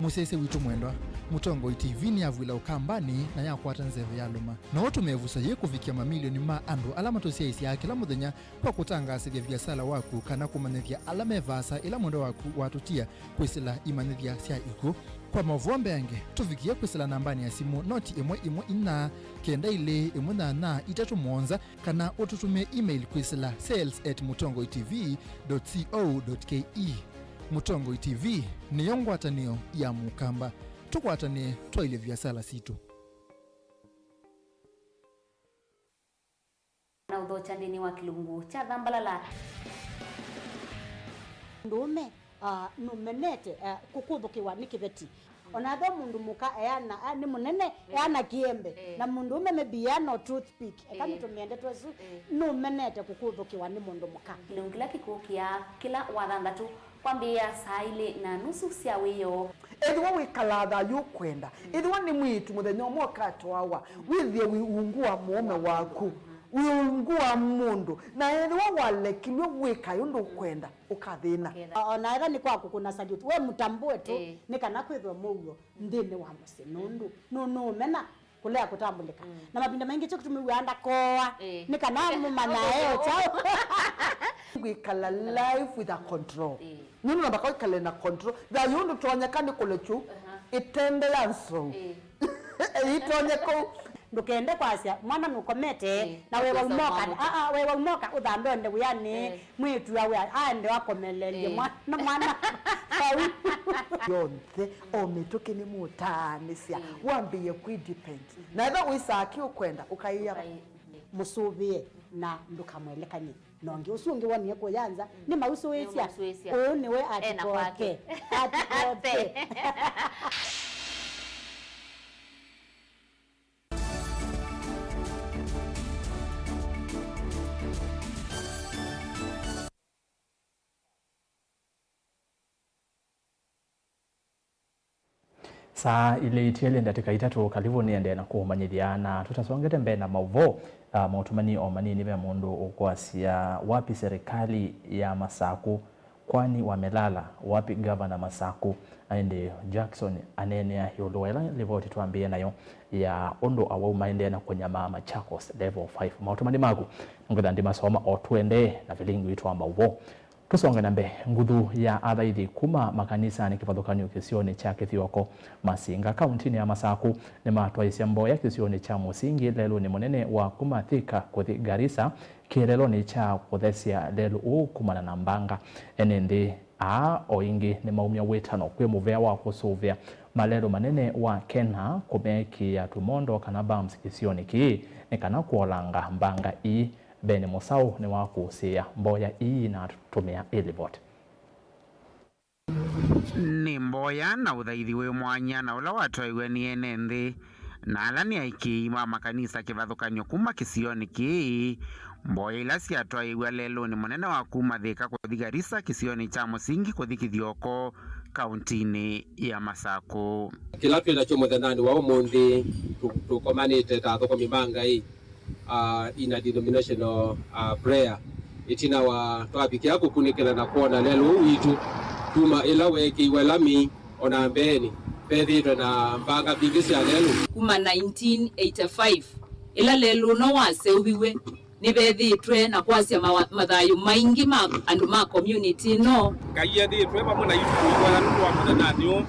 Mũsyaĩĩsya witũ mwendwa, Mũtongoi T V nĩyavw'ĩla Ũkambanĩ na yakwata nzeve yalũma. No ũtũme ĩvuso yĩĩ kũvikĩa mamilioni ma andũ ala matũsyaĩĩsyaa kĩla mũthenya kwa kũtangaasĩthya viasala waku kana kũmanyĩthya ala me vaasa ĩla mwendwa waku watũtia kwĩsĩla imanyĩthya sya ikw'ũ. Kwa maũvoo mbeange, tũvikĩe kwĩsĩla nambanĩ ya simũ noti ĩmwe ĩmwe inya, kenda ilĩ ĩmwe nyanya itatũ mũonza, kana ũtũtũmĩe email kwĩsĩla sales at mũtongoi T V dot co dot K E. Mũtongoi T V nĩyo ngwatanĩo ya Mũkamba. Tũkwatanĩe twaĩlye viasala sitũ. Na ũthokya nthĩnĩ wa kĩlungu kya thambalala. Mũndũũme, ah, nũmenete, ah, kũkũthũkĩwa nĩ kĩveti. Ona ethĩwa mũndũ mũka eana, ah, nĩ mũnene, eana kĩembe. Eh. Na mũndũũme maybe eana o toothpick. Eka, eh, nĩtũmĩende twesu, eh, nũmenete kũkũthũkĩwa nĩ mũndũ mũka. Kĩlungu kĩla kĩkũkĩa kĩla wathanthatũ. Kwambĩĩa saa ilĩ na nusu sya wĩoo. Ethĩwa wĩkalaa thayũ ũkwenda, ethĩwa nĩ mwĩĩtu mũthenya ũmwe ũkatwawa, wĩthĩe wĩ ungu wa mũũme waku, wĩ ungu wa mũndũ, na ethĩwa walekilw'e wĩkae ũndũ ũkwenda, ũkathĩna. Ũkethĩa. O-, ona ethĩwa nĩ kwa kũkũna salute, we mũtambũe tu, ĩĩ, nĩ kana kwĩthwe mũuo nthĩnĩ wa mũsyĩ, nũndũ nũ-, nũũmena kũlea kũtambũlĩka. Mm. Na mavinda maingĩ kyo kĩtumi wĩaa ndakoa, eh, nĩ kana mũmanya eo kyaũ. Kwĩkala life with a control. Eh. Nũndũ namba kwĩkala na control. Thayũ ndũtonyeka nĩ kũlekyu, aha, ĩtende ya nsou. Eh. Ĩtonye kũu. Ndũkende kwasya mwana nũkomete, eh, na wewa ũkĩsa umoka, ũmũka. Ah, ah, wewa umoka ũthambe onde wĩanĩ. Eh. Mwĩĩtu awe aende akomelelye, eh, mwana, mwana vau. Yonthe, o mĩtũkĩ nĩmũtaanĩsya, mm, wambĩĩe kwĩ depend. Mhm. Na ethĩwa wĩsaa kĩ ũkwenda, ũkaĩa. Ũkaĩ-, mhm. Mũsũvĩe na ndũkamwelekany'e na ũngĩ. Ũsu ũngĩ wonie kũya nza, mm, nĩ mausũĩsya. Nĩ mausũĩsya. Ũũ nĩwe ena atikoke. Kwake. Atikoke. Saa ilĩ itiele ndatĩka itatũ, kalivũ nĩendee na kũmanyĩthya, na tũtasongete mbee na maũvoo, ah, maũtũmani o manini, ve mũndũ ũkwasya, wapi serikali ya Masaku? Kwani wamelala wapi Gavana Masaku? Na ĩndĩ Jackson aneenea ĩũlũ wa ĩla livoti twambĩĩe nayo ya ũndũ awau maendee na kũnyamaa Machakos Level five. Maũtũmani maku ngwĩtha ndimasoma o tũendee na vilingi witũ wa maũvoo. Tũsonge na mbee. Nguthu ya athaithi kuma makanisanĩ kĩvathũkany'o kĩsionĩ kya Kĩthioko Masinga, kauntinĩ ya Masaku, nĩmatwaisye mboya kĩsionĩ kya Mũsingi lelũnĩ mũnene wa kuma Thika kũthi Garissa, kĩeleelonĩ kya kũthesya lelũ ũũ kumana na mbanga. Ene nthĩ aa o ĩngĩ nĩmaumya wĩtano kwĩ mũvea wa kũsũvĩa malelũ manene wa Kenya kũmekĩĩa tũmondo kana bumps kĩsionĩ kĩĩ nĩ kana kũolanga mbanga ii. Ben Mũsaũ nĩwakũsĩĩa mboya ii na atũtũmĩa ĩ livoti. Nĩ mboya na ũthaithi wĩ mwanya na ũla watwaĩw'e nĩ ene nthĩ na ala nĩ aĩkĩĩi ma makanisa kĩvathũkany'o kuma kĩsionĩ kĩĩ, mboya ila syatwaĩw'a lelũnĩ mũnene wa kuma Thika kũthi Garissa kĩsionĩ kya Mũsingi kũthi Kĩthioko kauntinĩ ya Masaku. Kĩla twĩ nakyo mũthenyanĩ wa ũmũnthĩ, tũ-, tũkomanĩte ta athũkũmi ma Ngai, uh, in a denominational, uh, prayer. Ĩtina wa twavikĩa kũkunĩkĩla na kwona lelũ ũũ witũ, kuma ĩla weekĩiwe lami, o na mbeenĩ, vethĩĩtwe na mbanga mbingĩ sya lelũ. Kuma nineteen eighty-five, ĩla lelũ ũno waseũviw'e, nĩvethĩĩtwe na kwasya mawa-, mathayũ maingĩ ma andũ ma community ĩno. Ngai ethĩĩtwe vamwe naitũ kũivoya nũndũ wa mũthenyanĩ ũũ,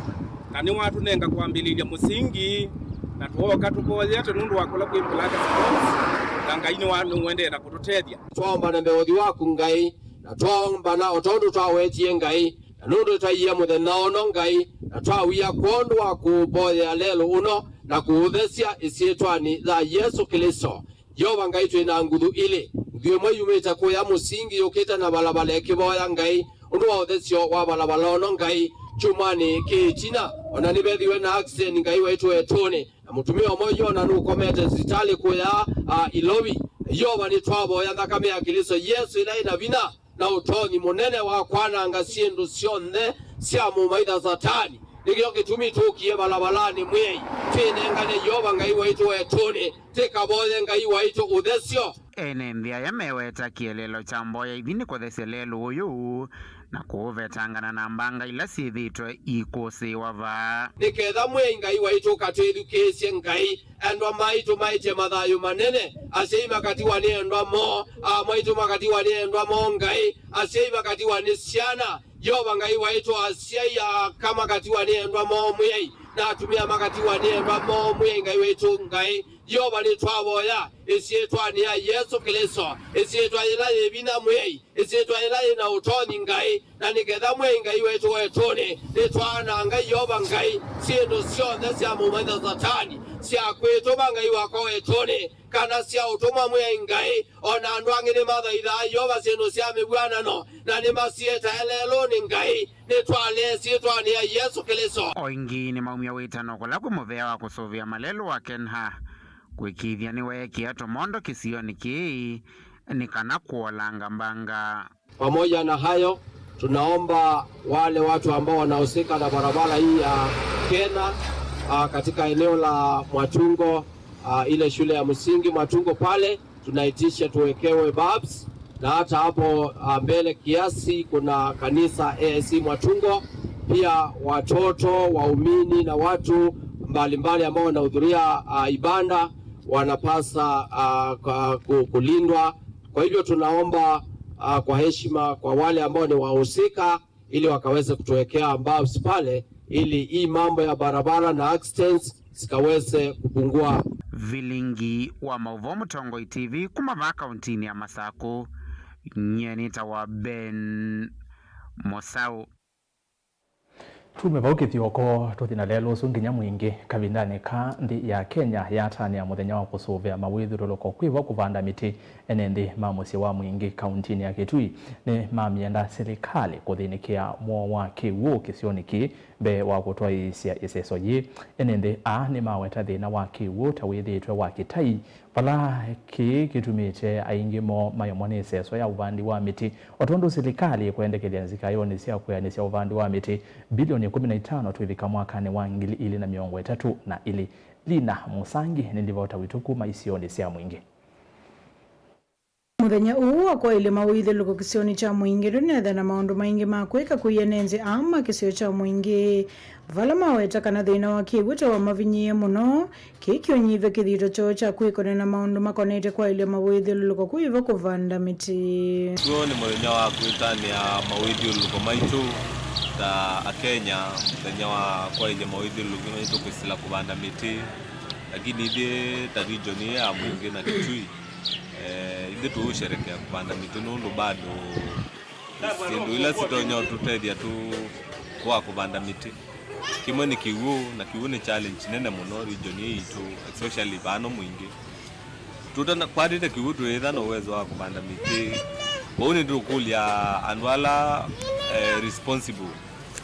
na nĩwatũnenga kwambĩlĩlya Mũsingi, na twooka tũvoyete nũndũ wa kũla kwĩ Black Spots, na Ngai nĩwa-, nĩũendee na kũtũtethya. Twaomba na mbee ũthyũ waku, Ngai, na twaomba na o tondũ twawetie, Ngai, na nũndũ twaie mũthenya ũno, Ngai, na twawia kwondũ wa kũũvoyea lelũ ũno na kũũthesya ĩsyĩtwanĩ ya Yesũ Klĩsto. Yeova Ngai, twĩ na nguthu ilĩ. Nguthu ĩmwe yumĩte kũya Mũsingi yũkĩte na valava ĩkĩvoya, Ngai, ũndũ wa ũthesyo wa valava ũno, Ngai, kyumwanĩ kĩ ĩtina. O na nĩvethiwe na accident, Ngai waitũ, wetũnĩ, na mũtumĩa ũmwe Yona nũkomete sivitalĩ kũya, a, Ilovi. Yeova, nĩtwavoya nthakame ya Klĩsto Yesũ ĩla ĩna vinya na ũtonyi mũnene wa kwananga syĩndũ syonthe sya mũmaitha Satani. Nĩkĩo kĩtumi tũkie valavalanĩ, Mwĩai, twĩnengane Yeova Ngai waitũ wetũnĩ, tĩkavoye Ngai waitũ ũthesyo. Ene nthĩ aya meweta kĩeleelo kya mboya ithi nĩ kũthesya lelũ ũyũ na kũũvetangana na mbanga ila syĩthĩĩtwe ikũsĩĩwa vaa. Nĩ ketha Mwĩai Ngai waitũ ũkatwĩthukĩĩsye Ngai. Endwa maitũ maĩtye mathayũ manene, asyai makatiwa nĩ endwa moo, aa maitũ makatiwa nĩ endwa moo Ngai, asyai makatiwa nĩ syana. Yeova Ngai waitũ, asyai aka makatiwa nĩ endwa moo Mwĩai, na atumĩa makatiwa nĩ endwa moo Mwĩai Ngai waitũ Ngai. Yeova, nĩtwavoya ĩsyĩtwanĩ ya Yesũ Klĩsto, ĩsyĩtwa yĩla yĩ vinya Mwĩai, ĩsyĩtwa yĩla yĩ na ũtonyi Ngai, na nĩ ketha Mwĩai Ngai waitũ wetũnĩ, nĩtwaananga Yeova Ngai syĩndũ syonthe sya mũmanyĩthya Satani, sya kwĩtũma Ngai wakwa wetũnĩ, kana sya ũtũmwa Mwĩai Ngai. O na andũ angĩ nĩmathaithaa Yeova syĩndũ sya mĩvw'anano, na nĩmasyĩetae lelũnĩ Ngai. Nĩtwalee syĩtwanĩ ya Yesũ Klĩsto. O ĩngĩ nĩmaumya wĩtano kũla kwĩ mũvea wa kũsũvĩa malelũ wa Kenya, kũĩkĩĩthya nĩweekĩa tũmondo kĩsionĩ kĩĩ nĩ kana kũolanga mbanga. Pamoja na hayo, tunaomba wale watu ambao wanahusika na barabara hii ya Kena, ah, katika eneo la Mwatungo, ah, ile shule ya msingi Mwatungo pale, tunaitisha tuwekewe bulbs, na hata hapo, ah, mbele kiasi kuna kanisa A I C Mwatungo, pia watoto, waumini na watu mbalimbali ambao wanahudhuria, ah, ibada wanapasa, ah, ka-, ku-, kulindwa. Kwa hivyo tunaomba, ah, kwa heshima kwa wale ambao ni wahusika, ili wakaweze kutuwekea bulbs pale, ili hii mambo ya barabara na accidents zikaweze kupungua. Vilingi wa maũvoo Mũtongoi T V kuma vaa kauntinĩ ya Masakũ, nyie nĩtawa Ben Mũsaũ. Tume vau kĩthyoko, tũthi na lelũ ũsu nginya Mwingĩ. Kavindanĩ ka nthĩ ya Kenya yatanĩa mũthenya wa kũsũvĩa mawĩthyũlũlũko kwĩ vo kũvanda mĩtĩ, ene nthĩ ma mũsyĩ wa Mwingĩ kauntinĩ ya Kitui nĩmamyenda silikalĩ kũthĩnĩkĩa mũo wa kĩw'ũ kĩsionĩ kĩĩ mbee wa kũtwaĩĩsya ĩseso yĩĩ. Ene nthĩ aa nĩmaweta thĩna wa kĩw'ũ ta wĩthĩĩtwe wa kĩtai, vala kĩĩ kĩtumĩte aingĩ moo mayomwa nĩ ĩseso ya ũvandi wa mĩtĩ, o tondũ silikalĩ ĩkwendekelya nzikaĩonĩ sya kwĩanĩsya ũvandi wa mĩtĩ mbilioni ĩkũmi na itano twĩvika mwakanĩ wa ngili ilĩ na mĩongo ĩtatũ na ilĩ. Lina Mũsangi nĩ livota witũ kuma isionĩ sya Mwingĩ. Mũthenya ũũ wa kwaĩlya mawĩthyũlũlũko kĩsionĩ kya Mwingĩ ndũnetha na maũndũ maingĩ ma kwĩka kwĩanĩsya aa ma kĩsio kya Mwingĩ, vala maweta kana thĩna wa kĩw'ũ ta wamavinyĩĩe mũno, kĩĩ kĩũnyivya kĩthito kyoo kya kwĩkonea na maũndũ makonetye kwaĩlya mawĩthyũlũlũko kwĩ vo kũvanda mĩtĩ. Ũũ nĩ mũthenya wa kwĩtanĩa mawĩthyũlũlũko maitũ ta Akenya, mũthenya wa kwaĩlya mawĩthyũlũlũko maitũ kwĩsĩla kũvanda mĩtĩ, lakini ithyĩ ta region ĩĩ ya Mwingĩ na Kitui, eh, ithyĩ tũũsherekea kũvanda mĩtĩ nũndũ bado syĩndũ ila sitonya ũtũtethya tũ kwa kũvanda mĩtĩ. Kĩmwe nĩ kĩw'ũ, na kĩw'ũ nĩ challenge nene mũno region ĩĩ itũ, especially vano Mwingĩ. Tũtana kwatĩte kĩw'ũ twĩĩtha na ũwezo wa kũvanda mĩtĩ. Kwoou nĩtũkũlya andũ ala, eh, responsible,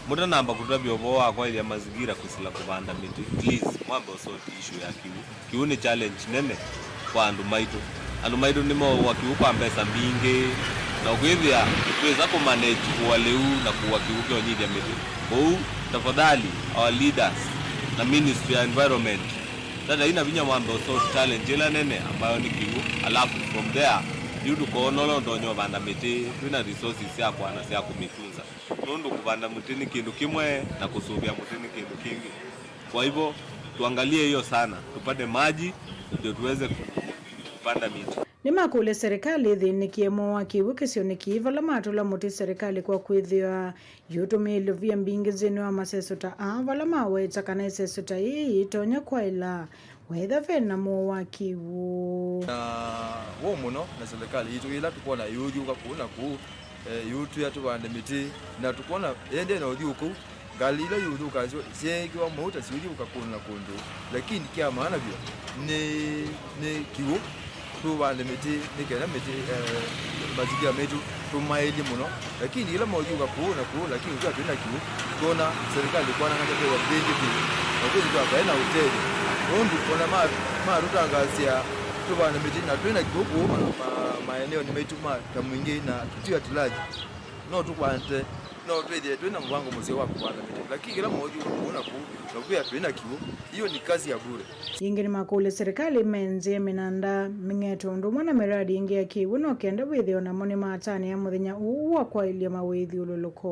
mũtanamba kũtavya ũvoo wa kwaĩlya mazingira kwĩsĩla kũvanda mĩtĩ, please, mwambe ũsort issue ya kĩw'ũ. Kĩw'ũ nĩ challenge nene kwa andũ maitũ. Andũ maitũ nĩmeũũa kĩw'ũ kwa mbesa mbingĩ, na ũkwĩthĩa twĩsa kũmanage kũũa lĩu na kũũa kĩw'ũ kĩonyithya mĩtĩ. Kwoou, tafadhali, our leaders na Ministry ya Environment, tatai na vinya mwambe ũsolve challenge ĩla nene ambayo nĩ kĩw'ũ, alafu from there, yu tũkoona ũla ũtonya ũvanda mĩtĩ twĩna resources syakwa na sya kũmĩtunza. Nũndũ kũvanda mũtĩ nĩ kĩndũ kĩmwe na kũsũvĩa mũtĩ nĩ kĩndũ kĩngĩ. Kwa hivyo, tuangalie hiyo sana, tupate maji ndio tuweze kupanda miti. Nĩmakũlya serikali ĩthĩnĩkĩe mũo wa kĩw'ũ kĩsionĩ kĩĩ vala matũla mũtĩ serikali kwa kwĩthĩwa yĩũtũmĩĩlya via mbingĩ nthĩnĩ wa maseso ta aa, vala maweta kana ĩseso ta yĩĩ yĩtonya kwaĩla weethĩa ve na mũo wa kĩw'ũ. Na woo mũno na serikali yitũ ĩla tũkwona yĩũthyũũka kũu na kũu, eh, yĩũtwĩa tũvande mĩtĩ, na tũkwona ĩendee na ũthyũũku. Ngalĩ ila iũthũkanzw'a syeekĩwa mauta siũthyũũka kũndũ na kũndũ, lakini kya maana vyũ nĩ, nĩ kĩw'ũ. Tũvande mĩtĩ nĩ kenda mĩtĩ, eh, mazingira maitũ tũmaĩlye mũno, lakini ĩla maũthyũũka kũũ na kũũ, lakini twĩthwa twĩ na kĩw'ũ, twona serikali kwanangata twĩthwa mbĩngĩ vyũ, na kwĩthĩwa kaĩ na ũtethyo, nũndũ ona ma-, matũtangaasya tũvande mĩtĩ na twĩ na kĩw'ũ kũũ ma-, ma-, maendeonĩ maitũ ma ta Mwingĩ na Kitui at large, no tũkwate No twĩthĩe twĩ na mũvango mũseo wa kũvanda mĩtĩ, lakini kĩla mũuthi ũndũ wĩ na kũu na kwĩa twĩ na kĩw'ũ, hiyo ni kazi ya bure. Yĩngĩ nĩmakũlya serikali menzĩe mĩnanda mĩng'ete ũndũ ũmwe na mĩradi ĩngĩ ya kĩw'ũ no kenda wĩthĩe o namo nĩmatanĩa mũthenya ũũ wa kwaĩlya mawĩthyũlũlũko.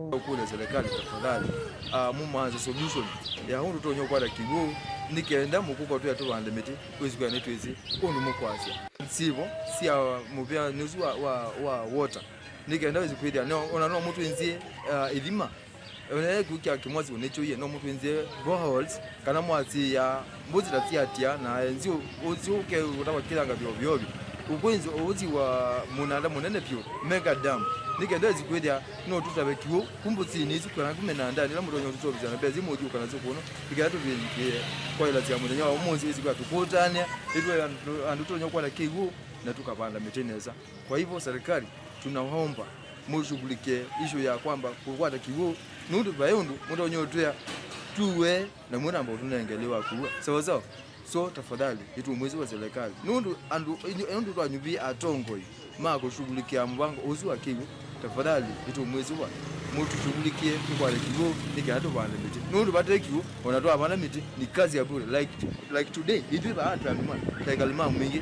Ũkũlya serikali tafadhali, ah, mũmanze solution ya ũndũ tũtonya kwata kĩw'ũ, nĩ kenda mũkũka twĩa tũvande mĩtĩ, wĩsĩ kwĩa nĩtwĩsĩ ũndũ mũkwasya. Sivo sya mũvea nĩsu wa, wa, wa water. Nĩ kenda wĩsĩ kwĩthĩa, no, ona no mũtwĩnzĩe, uh, ĩthima. Ona kĩu kya kĩmwasi ũnĩkyũie, no mũtwĩnzĩe boreholes, kana mwasĩĩa mbũsi ta syatia, na nzĩ ũsĩ ũke ũtava kĩthanga vyovyovi. Ũkwĩnzĩ ũsĩ wa mũnanda mũnene vyũ, mega dam. Nĩ kenda wĩsĩ kwĩthĩa, no tũtave kĩw'ũ, ku mbũsinĩ isu, kana ku mĩnandanĩ, ĩla mũtonya ũtũseũvĩsya na mbesa imũthiũka nasyo kũno, nĩ kenda tũvĩndĩe kwaĩlasya mũthenya wa ũmũnthĩ, wĩsĩ kwa tũkũtanĩa, ĩtwe andũ, andũ tũtonya kwata kĩw'ũ, na tũkavanda mĩtĩ nesa. Kwa hivyo serikali, tunaomba mũshughulikie issue ya kwamba kũkwata kĩw'ũ, nũndũ vai ũndũ mũtonya ũtwĩa tuwe na mwĩnamba ũtũnengele wa kuwa. Sawa sawa? So tafadhali, nĩtũmwĩsĩ wa serikali. Nũndũ andũ, nũndũ twanyuvi atongoi ma kũshughulikia mũvango ũsu wa kĩw'ũ, tafadhali, nĩtũmwĩsĩ wa mũtũshughulikie tũkwate kĩw'ũ nĩ kana tũvande mĩtĩ. Nũndũ vate kĩw'ũ, ona twavanda mĩtĩ, ni kazi ya bure. Like, like today, ithuĩ vaa twĩ andũ ma, ta ĩkalĩ ma mwingĩ.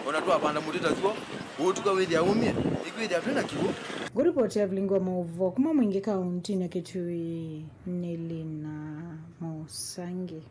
Ona twavanda mũtĩ ta thuo, ũtuka wĩthĩa ũmie, nĩkwĩthĩa twĩ na kĩw'ũ. Ngũripoti ya vilingi wa maũvoo kuma Mwingi kauntinĩ ya Kitui nĩ Lina Mũsangi.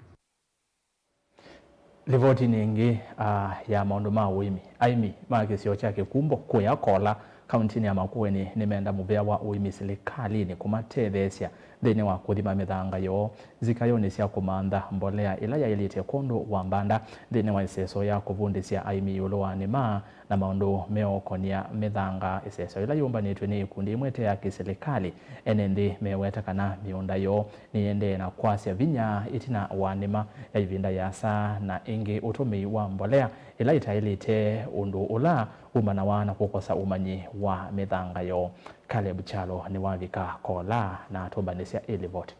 Livotinĩ ĩngĩ, ah, ya maũndũ ma ũĩmi, aĩmi ma kĩsio kya Kĩkumbo kũya Kola, kauntinĩ ya Makueni, nĩmenda mũvea wa ũĩmi silikalĩnĩ kũmatetheesya nthĩnĩ wa kũthima mĩthanga yoo nzikayonĩ sya kũmantha mbolea ĩla yaĩlĩte kwondũ wa mbanda nthĩnĩ wa ĩseso ya kũvundĩsya aĩmi ĩũlũ wa nĩma na maũndũ meũkonia mĩthanga. Ĩseso ĩla yũmbanĩtw'e nĩ ĩkundi ĩmwe ĩte ya kĩsilikalĩ, ene nthĩ meweta kana mĩũnda yoo nĩyĩendee na kwasya vinya ĩtina wa nĩma ya ĩvinda yĩasa na ĩngĩ ũtũmĩi wa mbolea ĩla ĩtaĩlĩte ũndũ ũla umanawa na kũkosa ũmanyi wa mĩthanga yoo. Caleb Kyalo nĩwavika Kola na atũmbanĩsya ĩ livoti.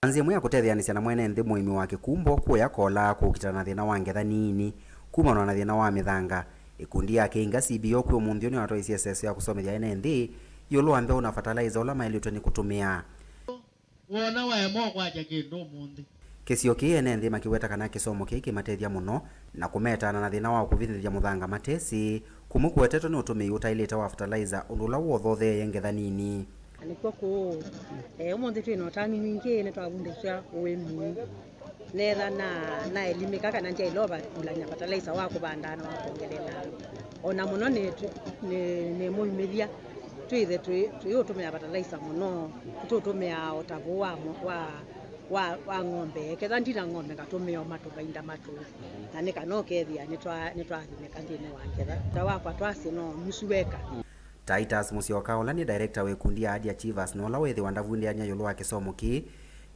Nzĩa ĩmwe ya kũtetheanĩsya na mwene nthĩ mũĩmi wa Kĩkumbo kũya Kola kũkitana na thĩna wa ngetha nini kumanwa na thĩna wa mĩthanga, ĩkundi ya Kĩinga C B O kwĩ ũmũnthĩ ũyũ nĩwatwaisye ĩseso ya kũsomethya ene nthĩ ĩũlũ wa mbeũ na fertilizer ũla maĩlĩtwe nĩ kũtũmĩa. Wona waema ũkwatya kĩndũ ũmũnthĩ. Kĩsio kĩĩ ene nthĩ makĩweta kana kĩsomo kĩĩ kĩmatethya mũno na kũmetaana na thĩna wa kũvithĩthya mũthanga matesĩ, kũmwe kũetetwe nĩ ũtũmĩi ũtaĩlĩte wa fertilizer ũndũ ũla wothotheeie ngetha nini. Na nĩkw'o kũũ, eh, ũmũnthĩ twĩ na ũtanu mwingĩ nĩtwavundĩsya ũĩmi. Netha na, naelimĩka kana ndyaĩle ũvangũlany'a fertilizer wa kũvanda na wa kwongelela. O na mũno nĩ, nĩ, nĩ mũumĩthya twĩthe tũi-, tũiũtũmĩa fertilizer mũno, tũtũmĩaa o ta vũũ wa, wa, wa, wa ng'ombe. Ketha ndina ng'ombe ngatũmĩa o matũ mainda matũ. Na nĩ kana ũkethĩa nĩtwa-, nĩtwathimĩka nthĩnĩ wa ngetha. Ta wakwa twasye no nusu weka. Titus Mũsyoka, ũla nĩ director wa ĩkundi ya Early Achievers na ũla wĩthĩwa ndavundĩany'a ĩũlũ wa kĩsomo kĩĩ,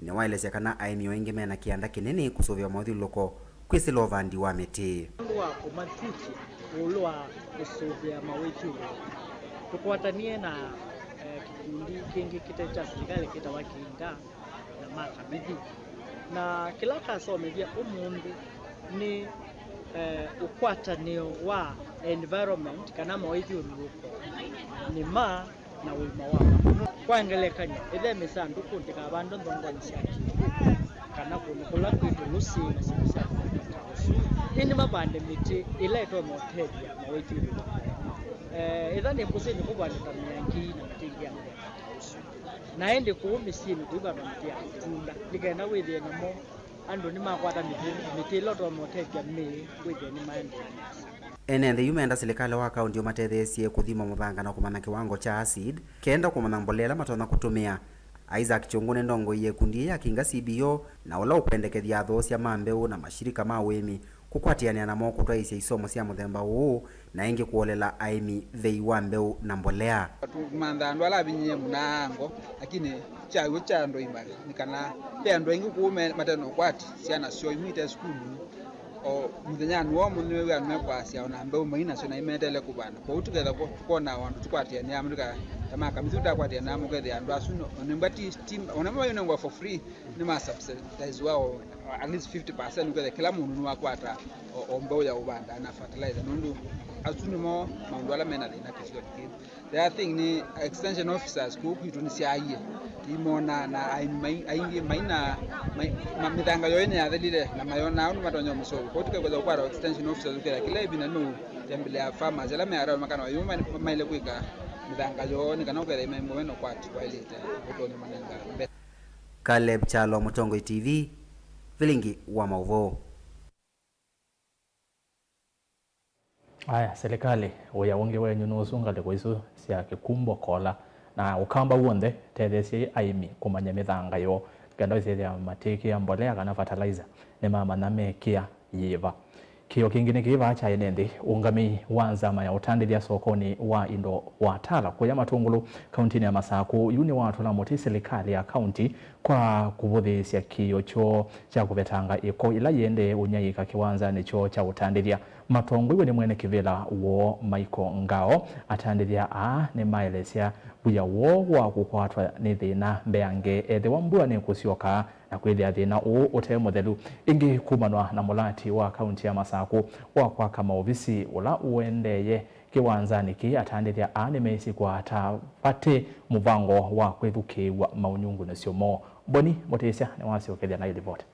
nĩwaelesya kana aĩmi o aingĩ mena kĩanda kĩnene kũsũvĩa mawĩthyũlũlũko kwĩsĩla ũvandi wa mĩtĩ. Nũndũ wa kũmathukya ĩũlũ wa kũsũvĩa mawĩthyũlũlũko, tũkwatanie na, eh, kĩkundi kĩngĩ kĩte kya silikalĩ kĩtawa Kĩinga na makamithi. Na kĩla kasomethya ũmũnthĩ nĩ, eh, ũkwatanĩo wa environment kana mawĩthyũlũlũko, nĩma na ũima wa maũndũ. Kwa ngelekany'o, ĩthe mĩsandũkũ ndĩkavandwe nthongonĩ sya kĩw'ũ kana kũndũ kũla kwĩ tũlũsĩ na syĩndũ sya kũvanda ta ũsu. Ĩndĩ mavande mĩtĩ ĩla ĩtonya ũtethya mawĩthyũlũlũko. Eh, ĩtha nĩ kũsĩnĩ kũvanda ta mĩangĩ na mĩtĩ ĩngĩ ya kũvanda ta ũsu. Na ĩndĩ kũu mĩsyĩnĩ kũivandwa mĩtĩ ya matunda, nĩ kenda wĩthĩe namo andũ nĩmakwata mĩtĩ, mĩtĩ ĩla ũtonya ũtethya mĩĩ wĩthĩe nĩmaendeea nesa. Ene nthĩ yu menda silikalĩ wa kaunti ũmatetheesye kũthima mũthanga na kũmanya kĩwango kya acid, kenda kũmanya mbolea ĩla matonya kũtũmĩa. Isaac Kyũngũ nĩ ndongoi ya ĩkundi yĩĩ ya Kĩinga C B O, na ũla ũkwendekethya athoosya ma mbeũ na mashirika ma ũĩmi kũkwatĩanĩa namo kũtwaĩĩsya isomo sya mũthemba ũũ, na ĩngĩ kũolela aĩmi vei wa mbeũ na mbolea. Tũmanthaa andũ ala avinyĩĩe mũno ango, lakini kyaw'o kya andũ aima nĩ kana ve andũ aingĩ kũu me-, mate na ũkwati, syana syoo imwe ite sukulu. O mũthenyanĩ wa ũmũnthĩ nĩwĩw'a andũ mekwasya ona mbeũ mai nasyo na imeteele kũvanda. Kwoou tũketha kwo-, kwona o andũ tũkwatĩanĩa amwe, tũka-, ta ma kamithu tũtakwatĩanĩa amwe, ũkethĩa andũ asu no, o nĩmba ti, ti, o namo mayũnengwa for free, nĩ ma subsidize wao. At least fifty percent ũkethĩa kĩla mũndũ nĩwakwata o, o mbeũ ya ũvanda na fertilizer, nũndũ asu nĩmo maũndũ ala mena thĩna kĩsionĩ kĩu. The other thing nĩ extension officers kũu kwitũ nĩsyaaie, imona na aĩmi mai-, aingĩ maina mai-, ma-, mĩthanga yoo nĩyathelile na mayonaa ũndũ matonya mũseo. Kwoou tũkekweza kũkwata extension officers ũkethĩa kĩla ĩvinda nũtembelea farmers ala me around makana yu maile kwĩka mĩthanga yoo nĩ kana ũkethĩa maimwe mena ũkwati waĩlĩte ũtonya manenga mbesa. Caleb Kyalo, Mũtongoi T V, vilingi wa maũvoo. Aya, silikalĩ, wĩa ũngĩ wenyu nũsu ngalĩko isu sya kĩkumbo kola na ũkamba w'onthe, tetheesyai aĩmi kũmanya mĩthanga yoo, kenda ũsyĩthĩa matĩkĩa mbolea kana fertilizer, nĩmamanya mekĩa yĩva. Kĩo kĩngĩ nĩ kĩĩ vaa kyaĩ nĩ nthĩ, ũngamĩi wa nzama ya ũtandĩthya sokonĩ wa indo wa Tala kũya Matũngũlũ, kauntinĩ ya Masakũ, yu nĩwatũla mũtĩ silikalĩ ya kaunti kwa kũvũthĩĩsya kĩĩo kyoo kya kũvetanga ĩko ĩla yĩendee ũnyaĩĩka kĩwanzanĩ kyoo kya ũtandĩthya. Matongoiw'e nĩ mwene kĩvĩla woo Michael Ngao, atandĩthya aa nĩmaelesya wĩa woo wa kũkwatwa nĩ thĩna mbeange ethĩwa mbua nĩkũsyoka na kwĩthĩa thĩna ũũ ũte mũthelu. Ĩngĩ, kumanwa na mũlati wa kaunti ya Masakũ wa kwaka maovisi ũla ũendeeye kĩwanzanĩ kĩĩ, atandĩthya aa nĩmeisĩ kwata vate mũvango wa kwĩthukĩĩw'a maunyungunĩsyo moo. Boni Mũtĩsya nĩwasyokethya naĩ livoti.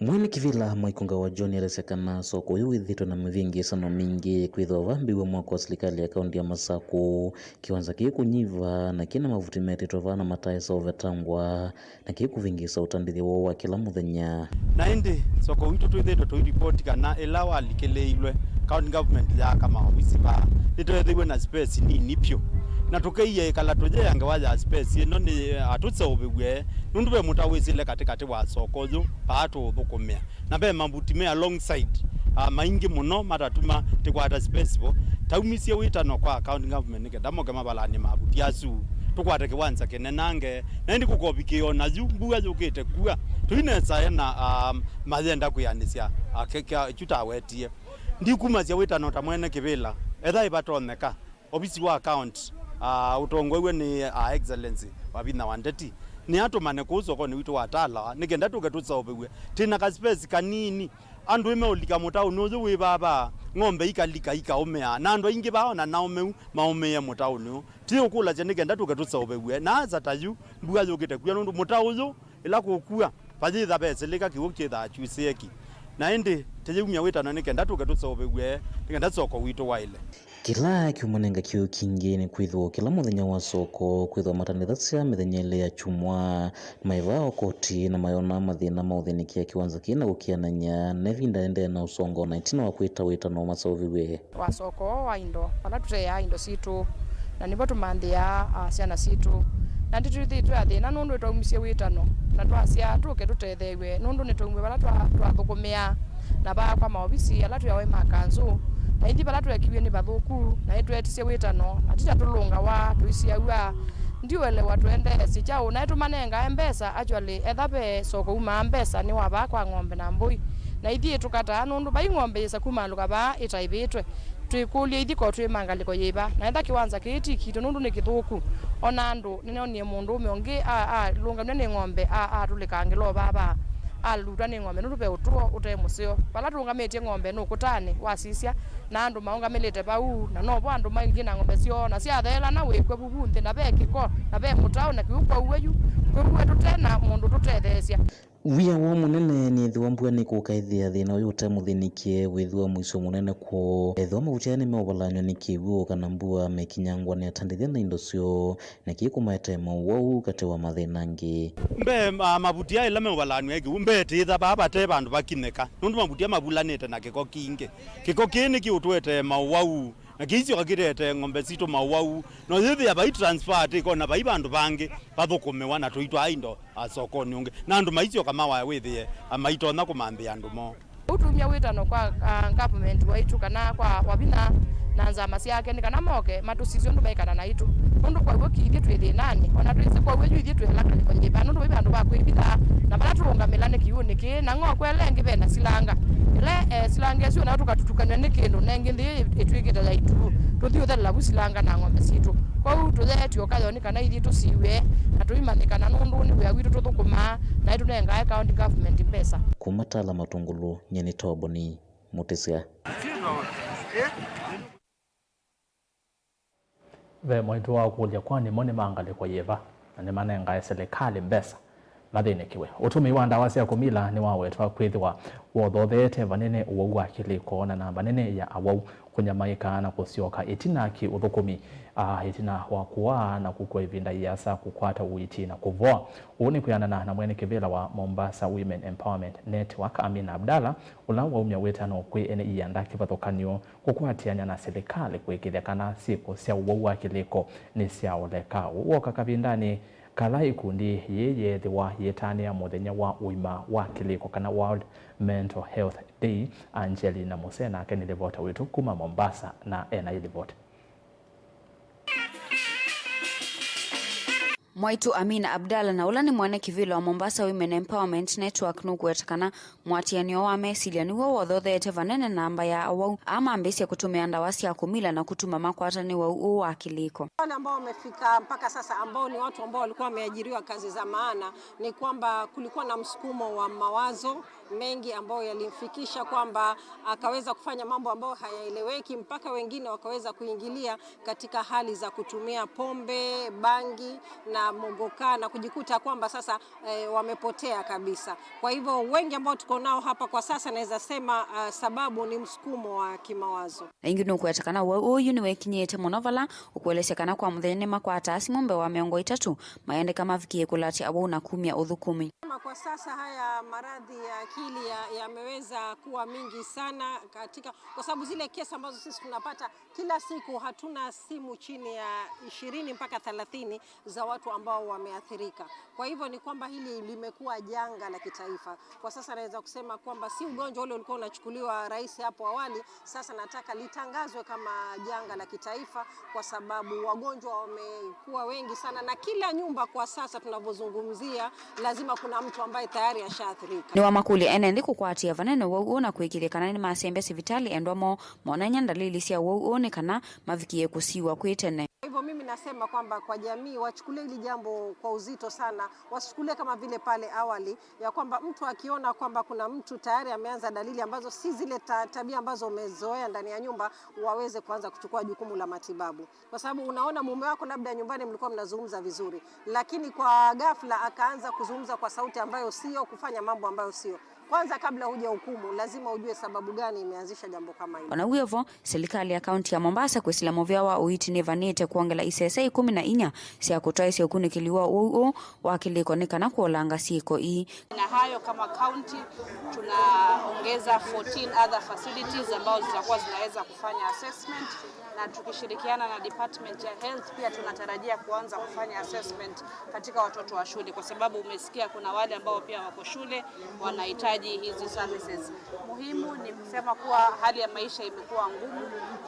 Mwene kĩvĩla Michael Ngao wa John elesya kana soko ũyũ wĩthĩĩtwe na mĩvĩngĩĩsano mingĩ, kwĩthĩwa vambĩĩw'a mwako wa silikalĩ ya kaunti ya Masakũ, kĩwanza kĩĩ kũnyiva na kĩna mavuti metĩtwe vaa na mataesa ũvetangwa, na kĩĩ kũvĩngĩĩsa ũtandĩthya woo wa kĩla mũthenya. Na ĩndĩ soko witũ twĩthĩĩtwe tũiripoti kana ĩla walikĩlĩilwe county government yaaka maovisi vaa, nĩtweethĩiwe na space nini vyũ, na tũkeiya ĩkala tũyea ngewa ya space ĩno nĩ atũseũvĩw'e, nũndũ ve mũtau wĩsĩle katĩkatĩ wa soko ũyũ vaa tũũthũkũmĩa, na ve mavuti me alongside, ah, maingĩ mũno matatuma tĩkwata space vo. Taumisye wĩtano kwa county government nĩ kenda moke mavalany'e mavuti asu, tũkwate kĩwanza kĩnenange, na ĩndĩ kũkovikĩĩa o na yu mbua yũkĩte kua, tũinesae na, ah, mayenda kwĩanĩsya, ah, kĩ-, kya-, kyu tawetie. Ndikumasya wĩtano ta mwene kĩvĩla, ethĩwa ĩvatonyeka, ovisi wa account, ah, ũtongoew'e nĩ, ah, Excellency Wavinya wa Ndeti, nĩatũmane kũu sokonĩ witũ wa Tala, nĩ kenda tũke tũseũvĩw'e. Twĩ na ka space kanini. Andũ ĩmeũlika mũtaũnĩ ũyũ wĩ vaa vaa, ng'ombe ikalika ikaũmĩa, na andũ aingĩ vaa o na naũmĩu maũmĩĩe mũtaũnĩ ũũ. Ti ũkũlasya nĩ kenda tũke tũseũvĩw'e. Na asa ta yu, mbua yũkĩte kua nũndũ mũtaũ ũyũ ĩla kũkua, vayĩtha vesilĩka kĩw'ũ kyĩthaa kyusĩe ki. Na ĩndĩ tĩyĩumya wĩtano nĩ kenda tũke tũseũvĩw'e, nĩ kenda soko witũ waĩle. Kĩla kyumwa nĩ nga kĩw'ũ kingĩ nĩ kwĩthĩwa kĩla mũthenya wa soko kwĩthĩwa matanĩthasya mĩthenya ĩlĩ ya kyumwa, maĩvaa o koti na mayonaa mathĩna ma ũthĩnĩkĩa kĩwanza kĩĩ na kũkĩanany'a na ĩvinda ĩendee na ũsongo na ĩtina wa kwĩta wĩtano maseũvĩw'e. Wa soko wa indo, vala tũteaa indo sitũ, na nĩvo tũmanthĩaa, a, syana sitũ. Na nĩtwĩthĩĩtwe athĩna nũndũ nĩtwaumisye wĩtano, na twasya tũke tũtetheew'e, nũndũ nĩtwaumw'e vala twa-, twathũkũmĩaa, na vaakwa maovisi ala twĩawa ma kanzũ, na ithi vala twekiw'e nĩ vathũku, na nĩtweetisye wĩtano, na ti ta tũlũngawa, tũisiaw'a. Ndiũelewa tũendeesye kyaũ, na nĩtũmanengae mbesa, actually, etha ve soko umaa mbesa nĩ wa vaa kwa ng'ombe na mbũi, na ithyĩ tũkataa, nũndũ vai ng'ombe yĩsa kumaalũka vaa ĩtaĩvĩtwe. Twĩkũlye ithiko twĩ ma ngalĩko yĩva, na etha kĩwanza kĩĩ ti kitũ nũndũ nĩ kĩthũku. O na andũ nĩnonie mũndũũme ũngĩ a-, alũngamw'e nĩ ng'ombe, a-, atũlĩkaa ngĩlova vaa, alutwa nĩ ng'ombe nũndũ ve ũtũo ũte mũseo. Vala tũũngamĩtye ng'ombe nũkũtanĩ, wasisya, na andũ maũngamĩlĩte vau, na novo andũ maingĩ na ng'ombe syoo, na syatheelana wĩkw'a vuvu nthĩ, na ve kĩko, na ve mũtaũ, na kĩu kwauwe yu, kwĩw'e tũte na mũndũ tũtetheesya. Wĩa woo mũnene nĩ ethĩwa mbua nĩkũka ĩthĩa thĩna ũyũ ũtemũthĩnĩkye wĩthĩwa mũisyo mũnene kwoo. Ethĩwa mavuti aya nĩmeũvalanw'a nĩ kĩw'ũ kana mbua, mekinyangwa nĩ atandĩthya na indo syoo, na kĩĩ kũmaetee maũwau katĩ wa mathĩna angĩ. Mbee, ma-, mavuti aya ĩla meũvalanw'a nĩ kĩw'ũ, mbee tĩĩtha vaa vate vandũ vakinyĩka, nũndũ mavuti aya mavulanĩte na kĩko kingĩ. Kĩko kĩĩ nĩkĩũtũetee maũwau. Na kĩisyoka kĩtete ng'ombe sitũ maũwau, no yĩthĩa vai transfer atĩ kona vai vandũ vangĩ vathũkũmĩwa na tũitwaa indo, a, sokonĩ ũngĩ, na andũ maisyoka mawae wĩthĩe, a, maitonya kũmanthĩa andũ moo. Ũu tumya wĩtano kwa, a, government waitũ kana kwa Wavinya na nzama syake nĩ kana moke matũsisye ũndũ meĩkana naitũ, nũndũ kwa w'o kĩthyĩ twĩ thĩnanĩ, o na twĩsĩ kwa w'o yu ithyĩ twĩ ala ngalĩko yĩva, nũndũ vai vandũ va kwĩvitha, na vala tũũngamĩla nĩ kĩw'ũnĩ kĩĩ, na ng'o kwela ĩngĩ ve na silanga. Ĩla, e, silanga ĩsu nayo tũkatutukanw'a nĩ kĩndũ, na ĩngĩ nthĩ ĩtw'ĩkĩte ya ĩtuu, tũthi ũthelela vu silanga na ng'ombe sitũ. Kwoou tũyetw'e ũkayonĩ kana ithyĩ tũsiw'e na tũimanyĩkana nũndũ nĩ wĩa witũ tũthũkũmaa na nĩtũnengae county government mbesa. Kuma Tala Matungulu, nyie nĩ Toboni Mũtĩsya. Ve mwaitũ wa kũlya, kwani mo nĩ ma ngalĩko yĩva, na nĩmanengae silikalĩ mbesa mathĩnĩkĩwe? Ũtũmĩi wa ndawa sya kũmila nĩwawetwa kwĩthĩwa wothotheete vanene ũwau wa kĩlĩko na namba nene ya awau kũnyamaĩka na kũsyoka ĩtina kĩ ũthũkũmi, a, ĩtina wa kũaa na kũkw'a ĩvinda yĩasa kũkwata ũiiti na kũvoa. Ũu nĩ kwĩanana na mwene kĩvĩla wa Mombasa Women Empowerment Network, Amina Abdalla, ũla waumya wĩtano kwĩ ene ianda kĩvathũkany'o kũkwatĩanĩa na silikalĩ kũĩkĩĩthya kana syĩko sya ũwau wa kĩlĩko nĩsyaoleka. Ũu woka kavindanĩ kala ikundi yĩĩ yeethĩwa yĩtanĩa mũthenya wa ũima wa kĩlĩko kana World Mental Health Day. Angelina Mose nake nĩ livota witũ kuma Mombasa na ena ĩ livoti. Mwaitũ Amina Abdalla, na ũla nĩ mwene kĩvĩla wa Mombasa Women Empowerment Network, nũkũweta kana mũatĩanĩo wa mesilya nĩw'o wothotheete vanene namba ya awau aa mambĩĩsya kũtũmĩa ndawa sya kũmila na kũtuma makwata nĩ wau ũũ wa kĩlĩko. Wale ambao wamefika mpaka sasa, ambao ni watu ambao walikuwa wameajiriwa kazi za maana, ni kwamba kulikuwa na msukumo wa mawazo mengi ambayo yalimfikisha kwamba akaweza kufanya mambo ambayo hayaeleweki, mpaka wengine wakaweza kuingilia katika hali za kutumia pombe, bangi na mogoka na kujikuta kwamba sasa, eh, wamepotea kabisa. Kwa hivyo wengi ambao tuko nao hapa kwa sasa, naweza sema, ah, sababu ni msukumo wa kimawazo. Na ĩngĩ nũkũweta kana ũwau ũyu nĩwekinyĩte mũno vala ũkũelesya kana kwa mũthenya nĩmakwataa simũ mbee wa mĩongo ĩtatũ mayendeka mavikie kũlatya awau na kumya ũthũkũmi. Kama kwa sasa haya maradhi ya akili ya-, yameweza kuwa mingi sana katika, kwa sababu zile kesi ambazo sisi tunapata kila siku, hatuna simu chini ya ishirini mpaka thelathini za watu ambao wameathirika. Kwa hivyo ni kwamba hili limekuwa janga la kitaifa. Kwa sasa naweza kusema kwamba si ugonjwa ule ulikuwa unachukuliwa rahisi hapo awali, sasa nataka litangazwe kama janga la kitaifa kwa sababu wagonjwa wamekuwa wengi sana, na kila nyumba kwa sasa tunavyozungumzia lazima kuna mtu ambaye tayari ashaathirika. Nĩwamakũlya ene nthĩ kũkwatĩa vanene ũwau ũũ na kũĩkĩĩthya kana nĩmasembya sivitalĩ endwa moo monany'a ndalili sya ũwau ũũ nĩ kana mavikie kũsiw'a kwĩ tene. Kwa hivyo mimi nasema kwamba kwa jamii wachukulie hili jambo kwa uzito sana, wasichukulie kama vile pale awali ya kwamba mtu akiona kwamba kuna mtu tayari ameanza dalili ambazo si zile ta-, tabia ambazo umezoea ndani ya nyumba, waweze kuanza kuchukua jukumu la matibabu. Kwa sababu unaona mume wako labda nyumbani mlikuwa mnazungumza vizuri, lakini kwa ghafla akaanza kuzungumza kwa sauti ambayo sio, kufanya mambo ambayo sio. Kwanza, kabla huja hukumu, lazima ujue sababu gani imeanzisha jambo kama hilo. Ona wĩ o vo, silikalĩ ya kaunti ya Mombasa kwĩsĩla mũvea wa ũiiti nĩvanĩte kwongela isese ĩkũmi na inya sya kũtwaĩsya ũkunĩkĩli wa ũwau ũũ wa kĩlĩko nĩ kana kũolanga syĩko ii. Na hayo kama county tunaongeza fourteen other facilities ambazo zitakuwa zinaweza kufanya assessment, na tukishirikiana na department ya health pia tunatarajia kuanza kufanya assessment katika watoto wa shule, kwa sababu umesikia kuna wale ambao pia wako shule wanahitaji hizi services. Muhimu ni kusema kuwa hali ya maisha imekuwa ngumu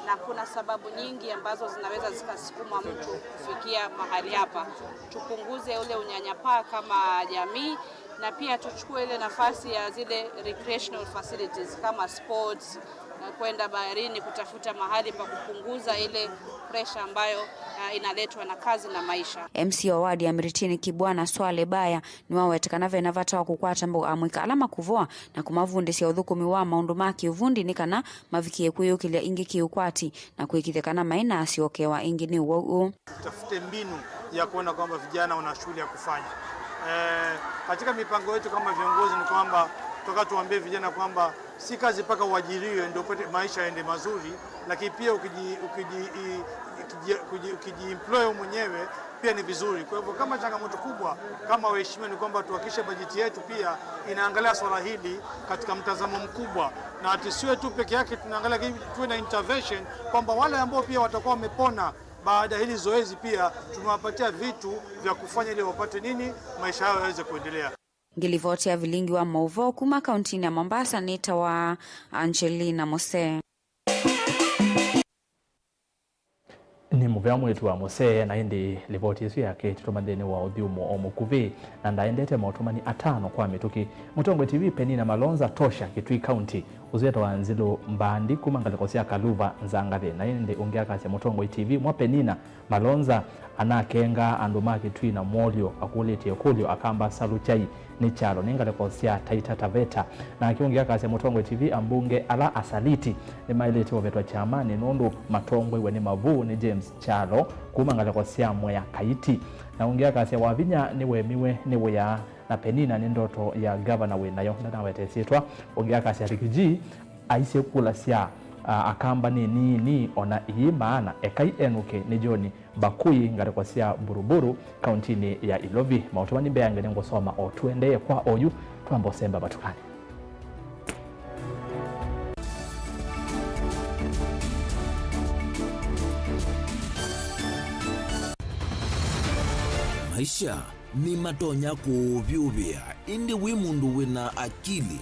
na kuna sababu nyingi ambazo zinaweza zikasukuma mtu kufikia mahali hapa. Tupunguze ule unyanyapaa kama jamii, na pia tuchukue ile nafasi ya zile recreational facilities kama sports, eh, kwenda baharini kutafuta mahali pa kupunguza ile pressure ambayo, eh, inaletwa na kazi na maisha. M C A wa wadi ya Miritini Kibwana Swale Baya nĩwaweta kana vena vata wa kũkwata mbau amũika ala makũvoa na kũmavundĩsya ũthũkũmi wa maũndũ ma kĩũvundi nĩ kana mavikie kwĩyũkĩlya ĩngĩ kĩũkwati na kwĩkĩthya kana maĩ na asyokewa ĩngĩ nĩ ũwau ũũ. Tutafute mbinu ya kuona kwamba vijana wana shughuli ya kufanya. Eh, katika mipango yetu kama viongozi ni kwamba tunataka tuwaambie vijana kwamba si kazi mpaka uajiriwe ndio upate maisha yaende mazuri, lakini pia ukiji-, ukiji-, i-, ukiji-, ukiji-, ukijiemploy wewe mwenyewe pia ni vizuri. Kwa hivyo kama changamoto kubwa kama waheshimiwa ni kwamba tuhakikishe bajeti yetu pia inaangalia swala hili katika mtazamo mkubwa, na tusiwe tu peke yake tunaangalia, lakini tuwe na intervention kwamba wale ambao pia watakuwa wamepona baada ya hili zoezi pia tumewapatia vitu vya kufanya ili wapate nini, maisha yao yaweze kuendelea. Ngĩlivoti ya vilingi wa maũvoo kuma kauntinĩ ya Mombasa nĩtawa Angelina Mose. Nĩ mũvea mwĩĩtu wa Mose, na ĩndĩ livoti ĩsu yake ĩtũtũma nthĩnĩ wa ũthyũmũo o mũkuvĩ, na ndaendete maũtũmani atano kwa mĩtũkĩ. Mũtongoi T V Penina Malonza, Tosha, Kitui County, Ũsu etawa Nzilũ Mbandi kuma ngalĩko sya Kaluva Nzangathĩ. Na ĩndĩ ũngĩ akasya Mũtongoi T V mwa Penina Malonza anakenga andũ ma Kĩtui na Mwolyo akũlĩtye ĩkũlyo akamba salukya nĩ kyalo nĩ ngalĩko sya Taita Taveta. Nake ũngĩ akasya Mũtongoi T V ambunge ala asaliti nĩmaĩlĩte ũvetwa kyamanĩ nũndũ matongoiwe nĩ Mavuu nĩ James Kyalo kuma ngalĩko sya Mwea Kaiti. Na ũngĩ akasya Wavinya nĩwemiwe nĩ wĩa na Penina nĩ ndoto ya ngavana wĩ nayo, ndanaweta ĩsyĩtwa. Ũngĩ akasya Riggy G aisye kula sya, a, akamba nĩ nini ona ii maana, ekai enũke nĩ John Bakui ngalĩko sya Buruburu kauntinĩ ya Ilovi. Maũtũ manĩ mbeange nĩngũsoma o tũendee kwa oyu twamba ũsemba matukanĩ. Maisha nĩmatonya kũũvyũvĩa, ĩndĩ wĩ mũndũ wĩna akili,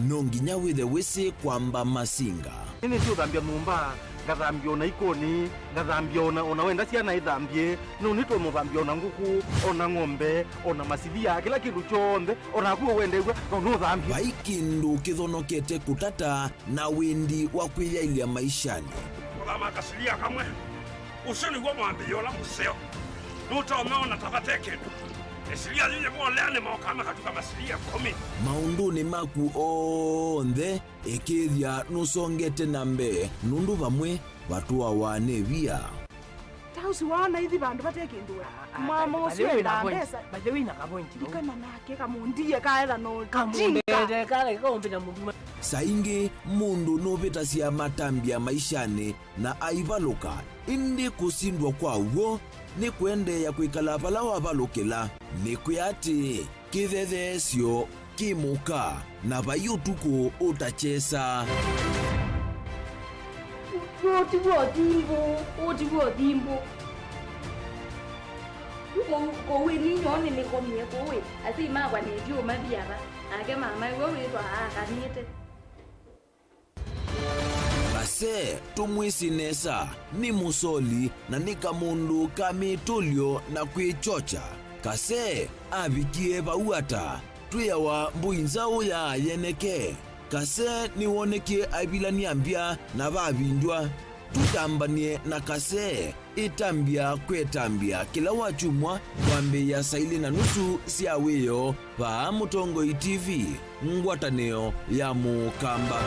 no nginya wĩthe wĩsĩ kwamba masinga. Nĩnĩsĩ ũthambya nyũmba, ngathambya ona ikoni, ngathambya ona, ona wenda syana ithambye, no nĩtũmũthambya ona ngũkũ, ona ng'ombe, ona masilia, kĩla kĩndũ kyonthe, ona naku wendew'a, no nũthambye. Vai kĩndũ kĩthonokete kũtata na wendi wa kwĩyaĩlya maishanĩ. Kũthama kasilia kamwe. Ũsu nĩw'o mwambĩĩo ũla mũseo. Nũtonya ona ta vate kĩndũ. Ĩsilia yĩyĩvolea nĩmokaa makatuka masilia ĩkũmi. Maũndũnĩ maku onthe, ĩkĩĩthya nũsongete na mbee, nũndũ vamwe vatũawa nĩ via. Ta ũsu waona ithi vandũ vate kĩndũ we. Mama ũsu enda mbesa. By the way, na kavointi. Ndikana nake kamũndie kaetha no. Kamũndie kala kaũmbi na mũndũ. Saa ingĩ mũndũ nũvĩtasya matambya maishanĩ na aivalũka, ĩndĩ kũsindwa kwa w'o nĩ kũendeea kwĩkala vala wavalũkĩla. Nĩkwĩa atĩĩ, kĩthetheesyo kĩ mũka, na vai ũtukũ ũtakyesa. Ũũ ti w'o thimbũ, ũũ ti w'o thimbũ. Kũu, kũu ĩ ninyoo nĩnĩkomie kũu ĩ, asyai makwa nĩtyo mathi ava, nake mama ĩwe wĩtwa aakanĩte. Kase tũmwĩsĩ nesa, nĩ mũsoli na nĩ kamũndũ ka mĩtũlyo na kwĩkyokya. Kase avikie vau ata? Twĩawa mbũi nzaũ ya yeneke. Kase nĩwonekie aivilany'a mbya na vavindw'a. Tũtambany'e na Kase. Ĩtambya kwetambya kĩla wakyumwa kwambĩĩa saa ilĩ na nusu sya wĩoo vaa Mũtongoi T V, ngwatanĩo ya Mũkamba.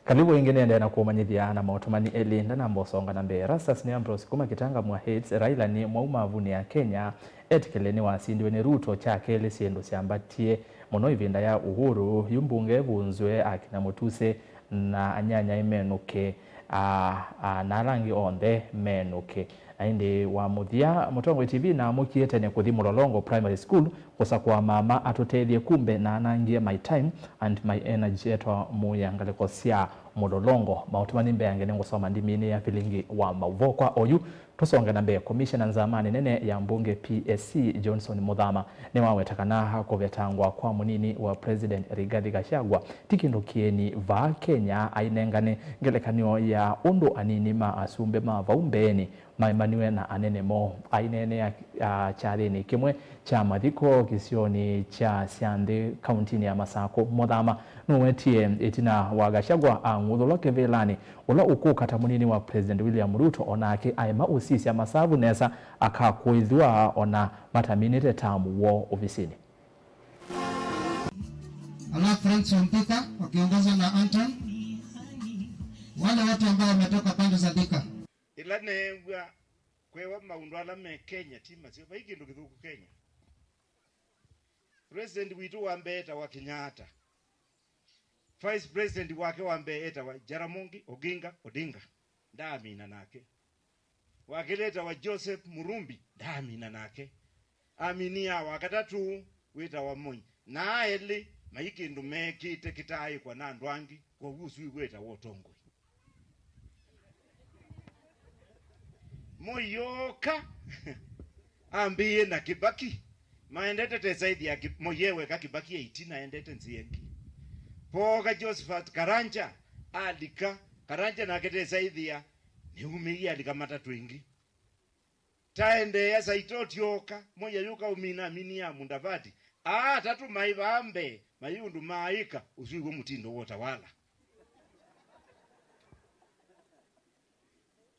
Karibu ĩngĩ, nĩendee na kũmanyĩthya na maũtũmani elĩ ndanamba ũsonga na mbee. Erastus nĩ Ambrose kuma Kitanga mwa Heights, Raila nĩ mwau mavunĩ ya Kenya, etĩkĩle nĩwasindiwe nĩ Ruto, kya kelĩ syĩndũ syambatie mũno ĩvinda ya Uhuru, yu mbunge ĩvunzwe, akina Mũtuse na anyanyae menũke, a, a, na ala angĩ onthe menũke. Na ĩndĩ wa mũthya, Mũtongoi T V naamũkie tene kũthi Mũlolongo Primary School kũsakũa mama atũtethye, kumbe naanangie my time and my energy, etwa mũya ngalĩko sya Mũlolongo. Maũtũmani mbeange nĩngũsoma ndiminĩ ya vilingi wa maũvoo kwa oyu. Tũsonge na mbee, komishena nzamanĩ nene ya mbunge P S C Johnson Mũthama nĩwaweta kana kũvetangwa kwa mũnini wa President Rigathi Gachagua ti kĩndũ kĩeni vaa Kenya, ainengane ngelekany'o ya ũndũ anini ma asumbĩ ma vau mbeenĩ maemaniwe na anene moo. Aineenea, a, kyathĩnĩ kĩmwe kya mathiko kĩsionĩ kya Syanthĩ kauntinĩ ya Masakũ, Mũthama nũwetie ĩtina wa Gachagua ang'uthũlwa kĩvĩlanĩ, ũla ũkũka ta mũnini wa President William Ruto, o nake aema ũsisya masavu nesa akakũĩthw'a ona mataminĩte taamu woo ovisinĩ. Alafu Francis Wampika wakiongozwa na Anton, wale watu ambao wametoka pande za Thika. Ĩla neew'a Kwewa maũndũ ala me Kenya ti maseo. Vai kĩndũ kĩthũku Kenya. President witũ wa mbee etawa Kenyatta. Vice president wake wa mbee etawa Jaramogi Oginga Odinga. Ndaamina nake. Wa kelĩ etawa Joseph Murumbi. Ndaamina nake. Aminia wa katatũ wĩtawa Moi. Na elĩ mai kĩndũ meekĩte kĩtaaĩkwa na andũ angĩ, kwoou ũsu wĩtawa ũtongoi. Moi ooka ambĩĩe na Kibaki. Maendete tesaithia Ki- Moi eweka, Kibaki e ĩtina, endete nzĩa ĩngĩ. Pooka Josephat Karanja alika, Karanja nake tesaithia nĩumĩie, alika matatũ ĩngĩ. Taendeea Saitoti ooka, Moi ayũka ũmina amini ya Mudavadi. Aa atatũ maĩ vaa mbee, maĩ ũndũ maaĩka, ũsu iw'o mũtindo wa ũtawala.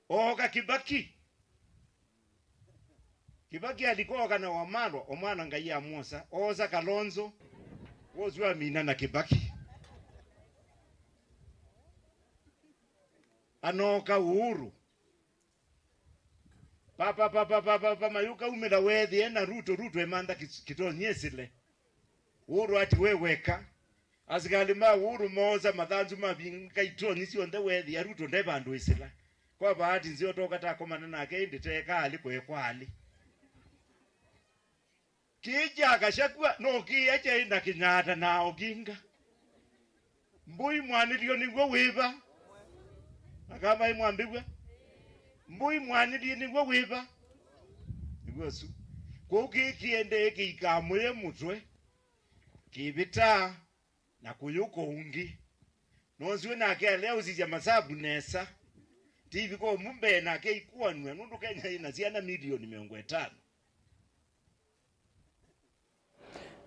Ooka Kibaki. Kibaki alika ooka na Wamalwa, Omwana Ngai amwosa, oosa Kalonzo, wosu amina na Kibaki. Anooka Uhuru. Papa, papa, papa, papa, mayũka umĩla weethĩe na Ruto, Ruto emantha kĩ- kĩtonyi ĩsĩle. Uhuru ati we weka. Asikalĩ ma Uhuru moosa mathanzu mavinga itonyi syonthe, weethĩa Ruto nde vandũ ĩsĩla. Kwa vaati nzeo toka takomana nake, ĩndĩ teeka alĩ kwekwa alĩ. Kĩĩ kya Gachagua no kĩĩa kyaĩ na Kenyatta na Oginga. Mbũi mwanĩlyo nĩw'o wĩva? Akamaĩ mwambĩw'a. Mbũi mwanĩlyo nĩw'o wĩva? Nĩw'o ũsu. Kwoou kĩĩ kĩendee kĩikamũye mũtwe, kĩvĩtaa na kũyũka ũngĩ. Nonziwe nake alea ũsisya masavu nesa. Tivika ũmũ mbee nake ikuanw'a, nũndũ Kenya ĩna syana milioni mĩongo ĩtano.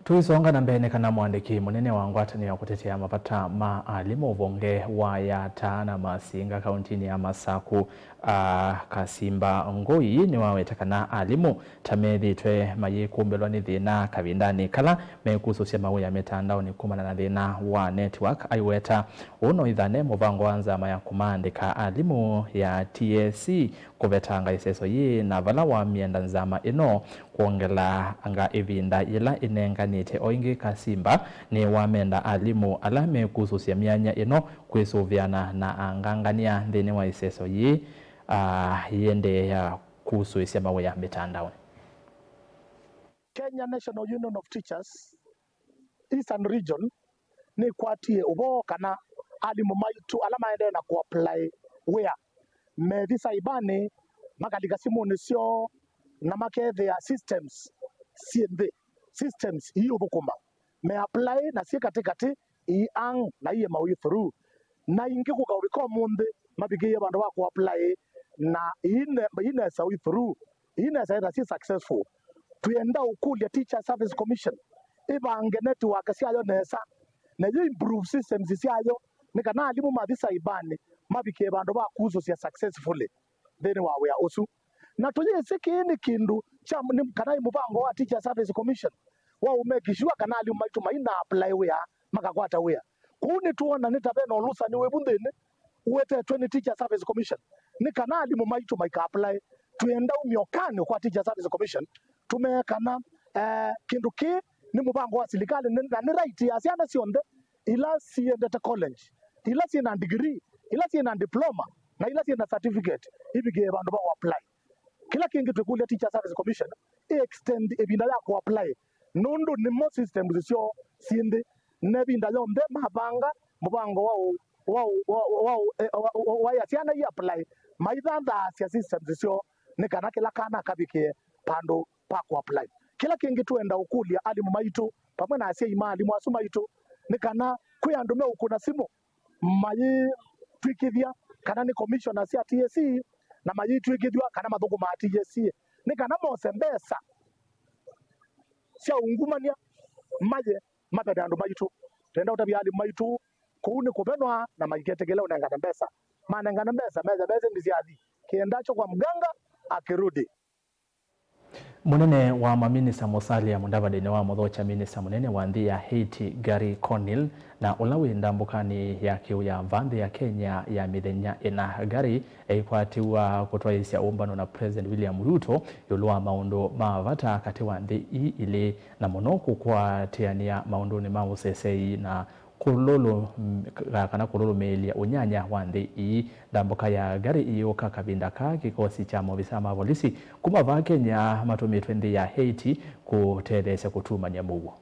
Tũisonga na mbee, nĩ kana mũandĩki mũnene wa ngwatanĩo ya kũtetea mavata ma alimũ ũvonge wa Yataa na Masinga kauntinĩ ya Masaku, a Kasimba Ngũi nĩwaweta kana alimũ ta methĩĩtwe mayĩkumbĩlwa nĩ thĩna kavindanĩ kala mekusũsya mawĩa mĩtandaonĩ kumana na thĩna wa network. Aiweta ũũ no ithane mũvango wa nzama ya kũmaandĩka alimũ ya T S C kũvetanga ĩseso yĩĩ, na vala wamyenda nzama ĩno kwongelanga ĩvinda yĩla ĩnenganĩte. O ĩngĩ, Kasimba nĩwamenda alimũ ala mekusũsya myanya ĩno kwĩsũvĩana na angangany'a nthĩnĩ wa ĩseso yĩĩ, a, yĩendeea kusũĩsya mawĩa mĩtandaonĩ. Kenya National Union of Teachers, Eastern Region, nĩkwatie ũvoo kana alimũ maitũ ala maendee na kũapply wĩa methi saibanĩ, makalika simũnĩ syoo, na makethĩa systems syĩ nthĩ, systems iiũthũkũma, me apply na syĩ katĩkatĩ, ii ang na iĩ mawĩ through, na ingĩ kũka ũvika ũmũnthĩ mavikĩie vandũ va kũapply na iine, iinesa wĩ through, iinesa ĩtha syĩ successful. Twĩenda ũkũlya Teacher Service Commission ĩvange network syayo nesa, na yu improve systems syayo, nĩ kana alimũ mathi saibanĩ mavikĩe vandũ va kusũsya successfully nthĩnĩ wa wĩa ũsu. Na tũyĩsĩ kĩĩ nĩ kĩndũ kya, nĩ, kana nĩ mũvango wa Teacher Service Commission wa ũmake sure kana alimũ maitũ maina apply wĩa, makakwata wĩa. Kũu nĩtwona nĩ ta ve na ũlũsani wĩ vu nthĩnĩ ũetetwe nĩ Teacher Service Commission, nĩ kana alimũ maitũ maika apply. Twĩenda umya ũkany'o kwa Teacher Service Commission, tũmee kana, eh, kĩndũ kĩĩ nĩ mũvango wa silikalĩ, nĩ, na nĩ right ya syana syonthe ila siendete college, ila syĩ na degree, ila syĩ na diploma, na ila syĩ na certificate ivikĩe vandũ va apply. Kĩla kĩngĩ twĩkũlya Teacher Service Commission ĩ extend ĩvinda ya kũapply, nũndũ nĩmo systems syoo syĩ nthĩ, na ĩvinda yonthe mavanga mũvango wa ũ-, wa ũ-, wa ũ-, wa ũ-, eh, wa, wa, wa, wa syana i apply, maithanthaasya systems syoo nĩ kana kĩla kana kavikĩe vandũ va kũapply. Kĩla kĩngĩ twenda ũkũlya alimũ maitũ vamwe na asyai ma alimũ asu maitũ nĩ kana kwĩ andũ meũkũna simũ mayĩtw'ĩkĩthya kana nĩ commissioner sya T S C, na mayĩtw'ĩkĩthw'a kana mathũkũmaa T S C, nĩ kana mose mbesa sya ũngumany'a maye mavete andũ maitũ. Twenda ũtavya alimũ maitũ kũu nĩ kũvenwa na maiketĩkĩle ũnengane mbesa. Manengane mbesa, mese mese ndisyathi, kiendacho kwa mganga akirudi. Mũnene wa maminista Musalia Mudavadi nĩwamũthokya minista mũnene wa nthĩ ya Haiti, Garry Conille, na ũla wĩ ndambũkanĩ ya kĩu ya vaa nthĩ ya Kenya ya mĩthenya ĩna. Garry eĩkwatĩw'a kũtwaĩĩsya ũmbano na President William Ruto ĩũlũ wa maũndũ ma vata katĩ wa nthĩ ii ilĩ, na mũno kũkwatĩanĩa maũndũnĩ ma ũseseĩ na kũlũlũ-, kana kũlũlũmĩĩlya ũnyanya wa nthĩ ii. Ndambũka ya Garry ĩyũka kavinda kaa kĩkosi kya maovisaa ma volisi kuma vaa Kenya matũmĩtwe nthĩ ya Haiti kũtetheesya kũtumany'a mũuo.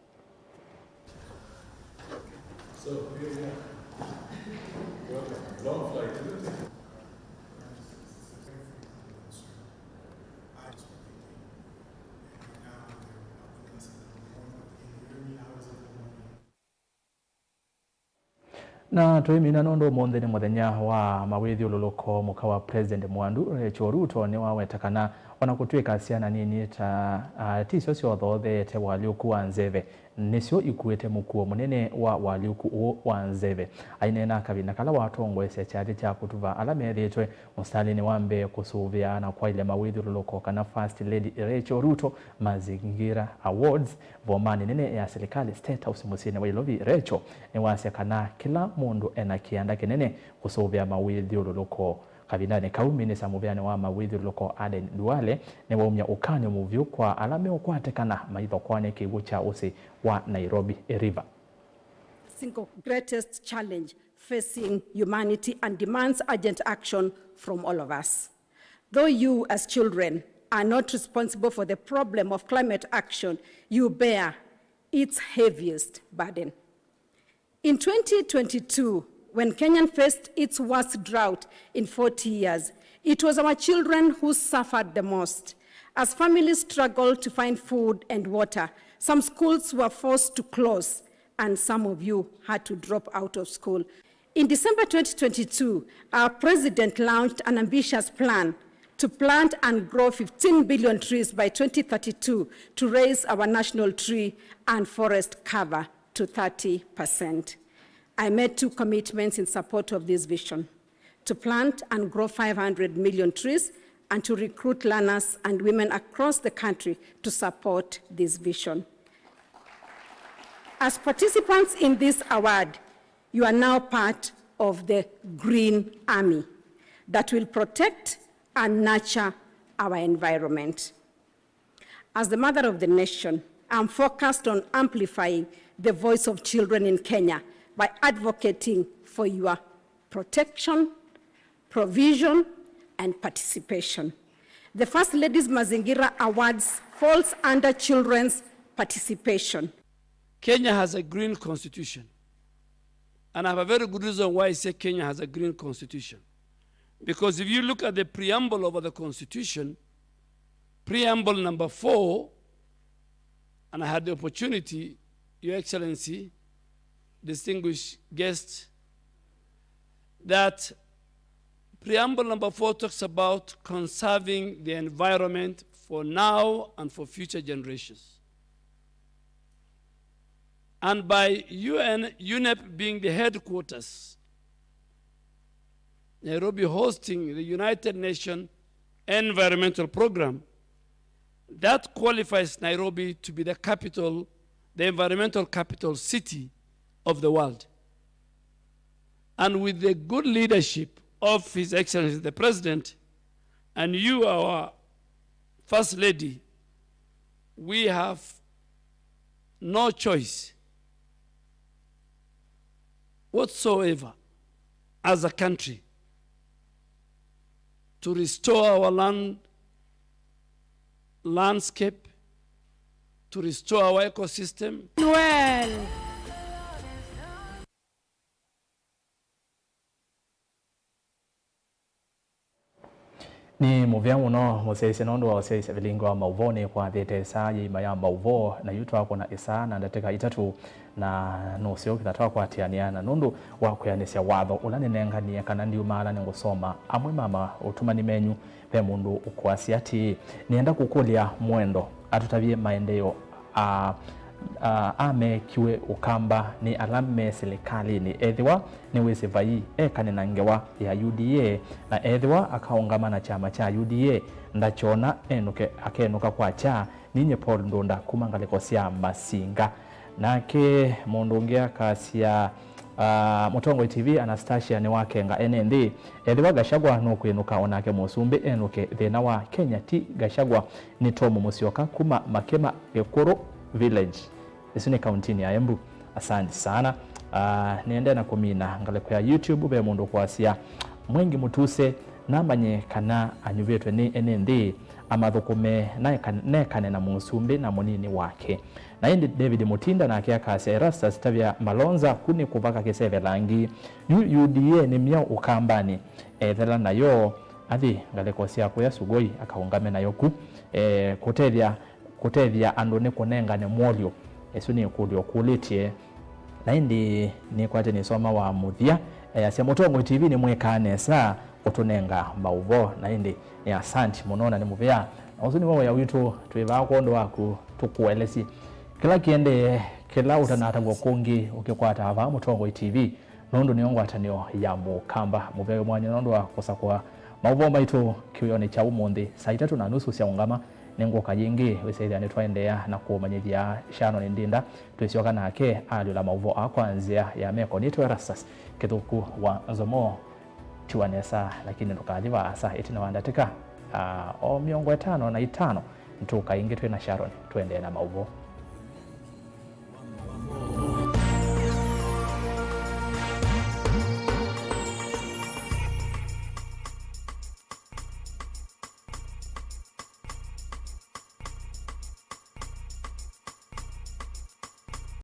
Na tũimina nũndũ ũmũnthĩ nĩ mũthenya wa mawĩthyũlũlũko, mũka wa President Mwandu, Rachel Ruto, nĩwaweta kana ona kũtw'ĩka syana nini ta, ah, tisyo syothootheete walyũku wa nzeve, nĩsyo ikuĩte mũkuo mũnene wa walyũku ũũ wa nzeve. Aineena kavinda kala watongoesya kyathĩ kya kũtuva ala methĩĩtwe mũsitalĩnĩ wa mbee kũsũvĩa na kwaĩlya mawĩthyũlũlũko kana First Lady Rachel Ruto Mazingira Awards, vomanĩ nene ya silikalĩ, State House, mũsyĩnĩ wa Nairobi. Rachel nĩwasya kana kĩla mũndũ ena kĩanda kĩnene kũsũvĩa mawĩthyũlũlũko. Kavindanĩ kau, minista mũvĩanĩ wa mawĩthyũlũlũko Aden Duale nĩwaumya ũkany'o mũvyũ kwa ala meũkwatĩkana maithokoany'e kĩw'ũ kya ũsĩ wa Nairobi River. Single greatest challenge facing humanity and demands urgent action from all of us. Though you, as children, are not responsible for the problem of climate action, you bear its heaviest burden. In twenty twenty-two, when Kenya faced its worst drought in forty years, it was our children who suffered the most. As families struggled to find food and water, some schools were forced to close, and some of you had to drop out of school. In December twenty twenty-two, our president launched an ambitious plan to plant and grow fifteen billion trees by twenty thirty-two to raise our national tree and forest cover to thirty percent. I made two commitments in support of this vision: to plant and grow five hundred million trees and to recruit learners and women across the country to support this vision. As participants in this award, you are now part of the Green Army that will protect and nurture our environment. As the mother of the nation, I'm focused on amplifying the voice of children in Kenya by advocating for your protection, provision, and participation. The First Lady's Mazingira Awards falls under children's participation. Kenya has a green constitution. And I have a very good reason why I say Kenya has a green constitution. Because if you look at the preamble of the constitution, preamble number four, and I had the opportunity, Your Excellency, distinguished guests, that preamble number four talks about conserving the environment for now and for future generations. And by U N, UNEP being the headquarters, Nairobi hosting the United Nations Environmental Programme, that qualifies Nairobi to be the capital, the environmental capital city of the world. And with the good leadership of His Excellency the President and you, our First Lady, we have no choice whatsoever as a country to restore our land, landscape, to restore our ecosystem. Well. Nĩ mũvea mũno mũsyaĩĩsya nũndũ wa ũsyaĩĩsya vilingi wa maũvoo. Nĩkwathĩte ĩsaa yĩima ya maũvoo, na yu twakũna ĩsaa na ndatĩka itatũ, na nũseo kĩtha twakwatĩanĩa. Na nũndũ wa kwĩanĩsya watho ũla nĩnenganie kana ndiumaala, nĩngũsoma amwe ma maũtũmani menyu. Ve mũndũ ũkwasya atĩĩ, nĩenda kũkũlya Mwendo atũtavye maendeeo a, ah, amekiwe ũkamba nĩ ala me silikalĩnĩ. Ethĩwa nĩwĩsĩ vai ekane na ngewa ya U D A, na ethĩwa akaũngama na kyama kya U D A, ndakyona enũke, akenũka kwakya. Ninyie Paul Ndunda kuma ngalĩko sya Masinga. Nake mũndũ ũngĩ akasya, ah, Mũtongoi T V, Anastasia nĩwakenga ene nthĩ. Ethĩwa Gachagua nũkwĩnũka, onake mũsumbĩ enũke. Thĩna wa Kenya ti Gachagua, nĩ Tom Musyoka kuma Makema Gĩkũrũ Village. Ĩsu nĩ kauntinĩ ya Embu. Asante sana. Ah, nĩendee na kũmina ngalĩko ya YouTube, ve mũndũ kwasya, Mwengi Mũtuse namanye kana anyuvĩtwe nĩ ene nthĩ, amathũkũme na eka-, nekane na mũsumbĩ na mũnini wake. Na ĩndĩ David Mutinda nake akasya, Erastus, tavya Malonza ku nĩ kũvaka kĩseve langi. Yu U D A nĩ myaũ ũkambanĩ? Ethela nayo athi ngalĩko sya kũya Sugoi akaũngame nayo ku. Eh, kũtethya, kũtethya andũ nĩ kũnengane mwolyo. Ĩsu nĩ ĩkũlyo ũkũlĩtye. Na ĩndĩ nĩkwate nĩsoma wa mũthya, eh, asya, Mũtongoi T V nĩmwĩkaa nesa kũtũnenga maũvoo, na ĩndĩ nĩ asanti mũno na nĩ mũvea. Na ũsu nĩw'o wĩa witũ, twĩ vaa kwondũ waku, tũkũelesye kĩla kĩendee, kĩla ũtanatavw'a kũngĩ ũkĩkwataa vaa Mũtongoi T V, nũndũ nĩyo ngwatanĩo ya Mũkamba. Mũvea wĩ mwanya nũndũ wa kũsakũa maũvoo maitũ kĩwĩonĩ kya ũmũnthĩ. Saa itatũ na nusu sya ũngama nĩngũka yĩngĩ, wĩsĩthĩa nĩtwaendeea na kũũmanyĩthya Shannon Ndinda. Twĩsyoka nake alyũla maũvoo aa kwa nzĩa ya meko. Nĩtwe Erastus Kĩthũku wa Nzomo. Tiwa nesa, lakini ndũkathi vaasa ĩtina wa ndatĩka, ah, o mĩongo ĩtano na itano, nĩtũũka ĩngĩ twĩ na Sharon, tũendee na maũvoo.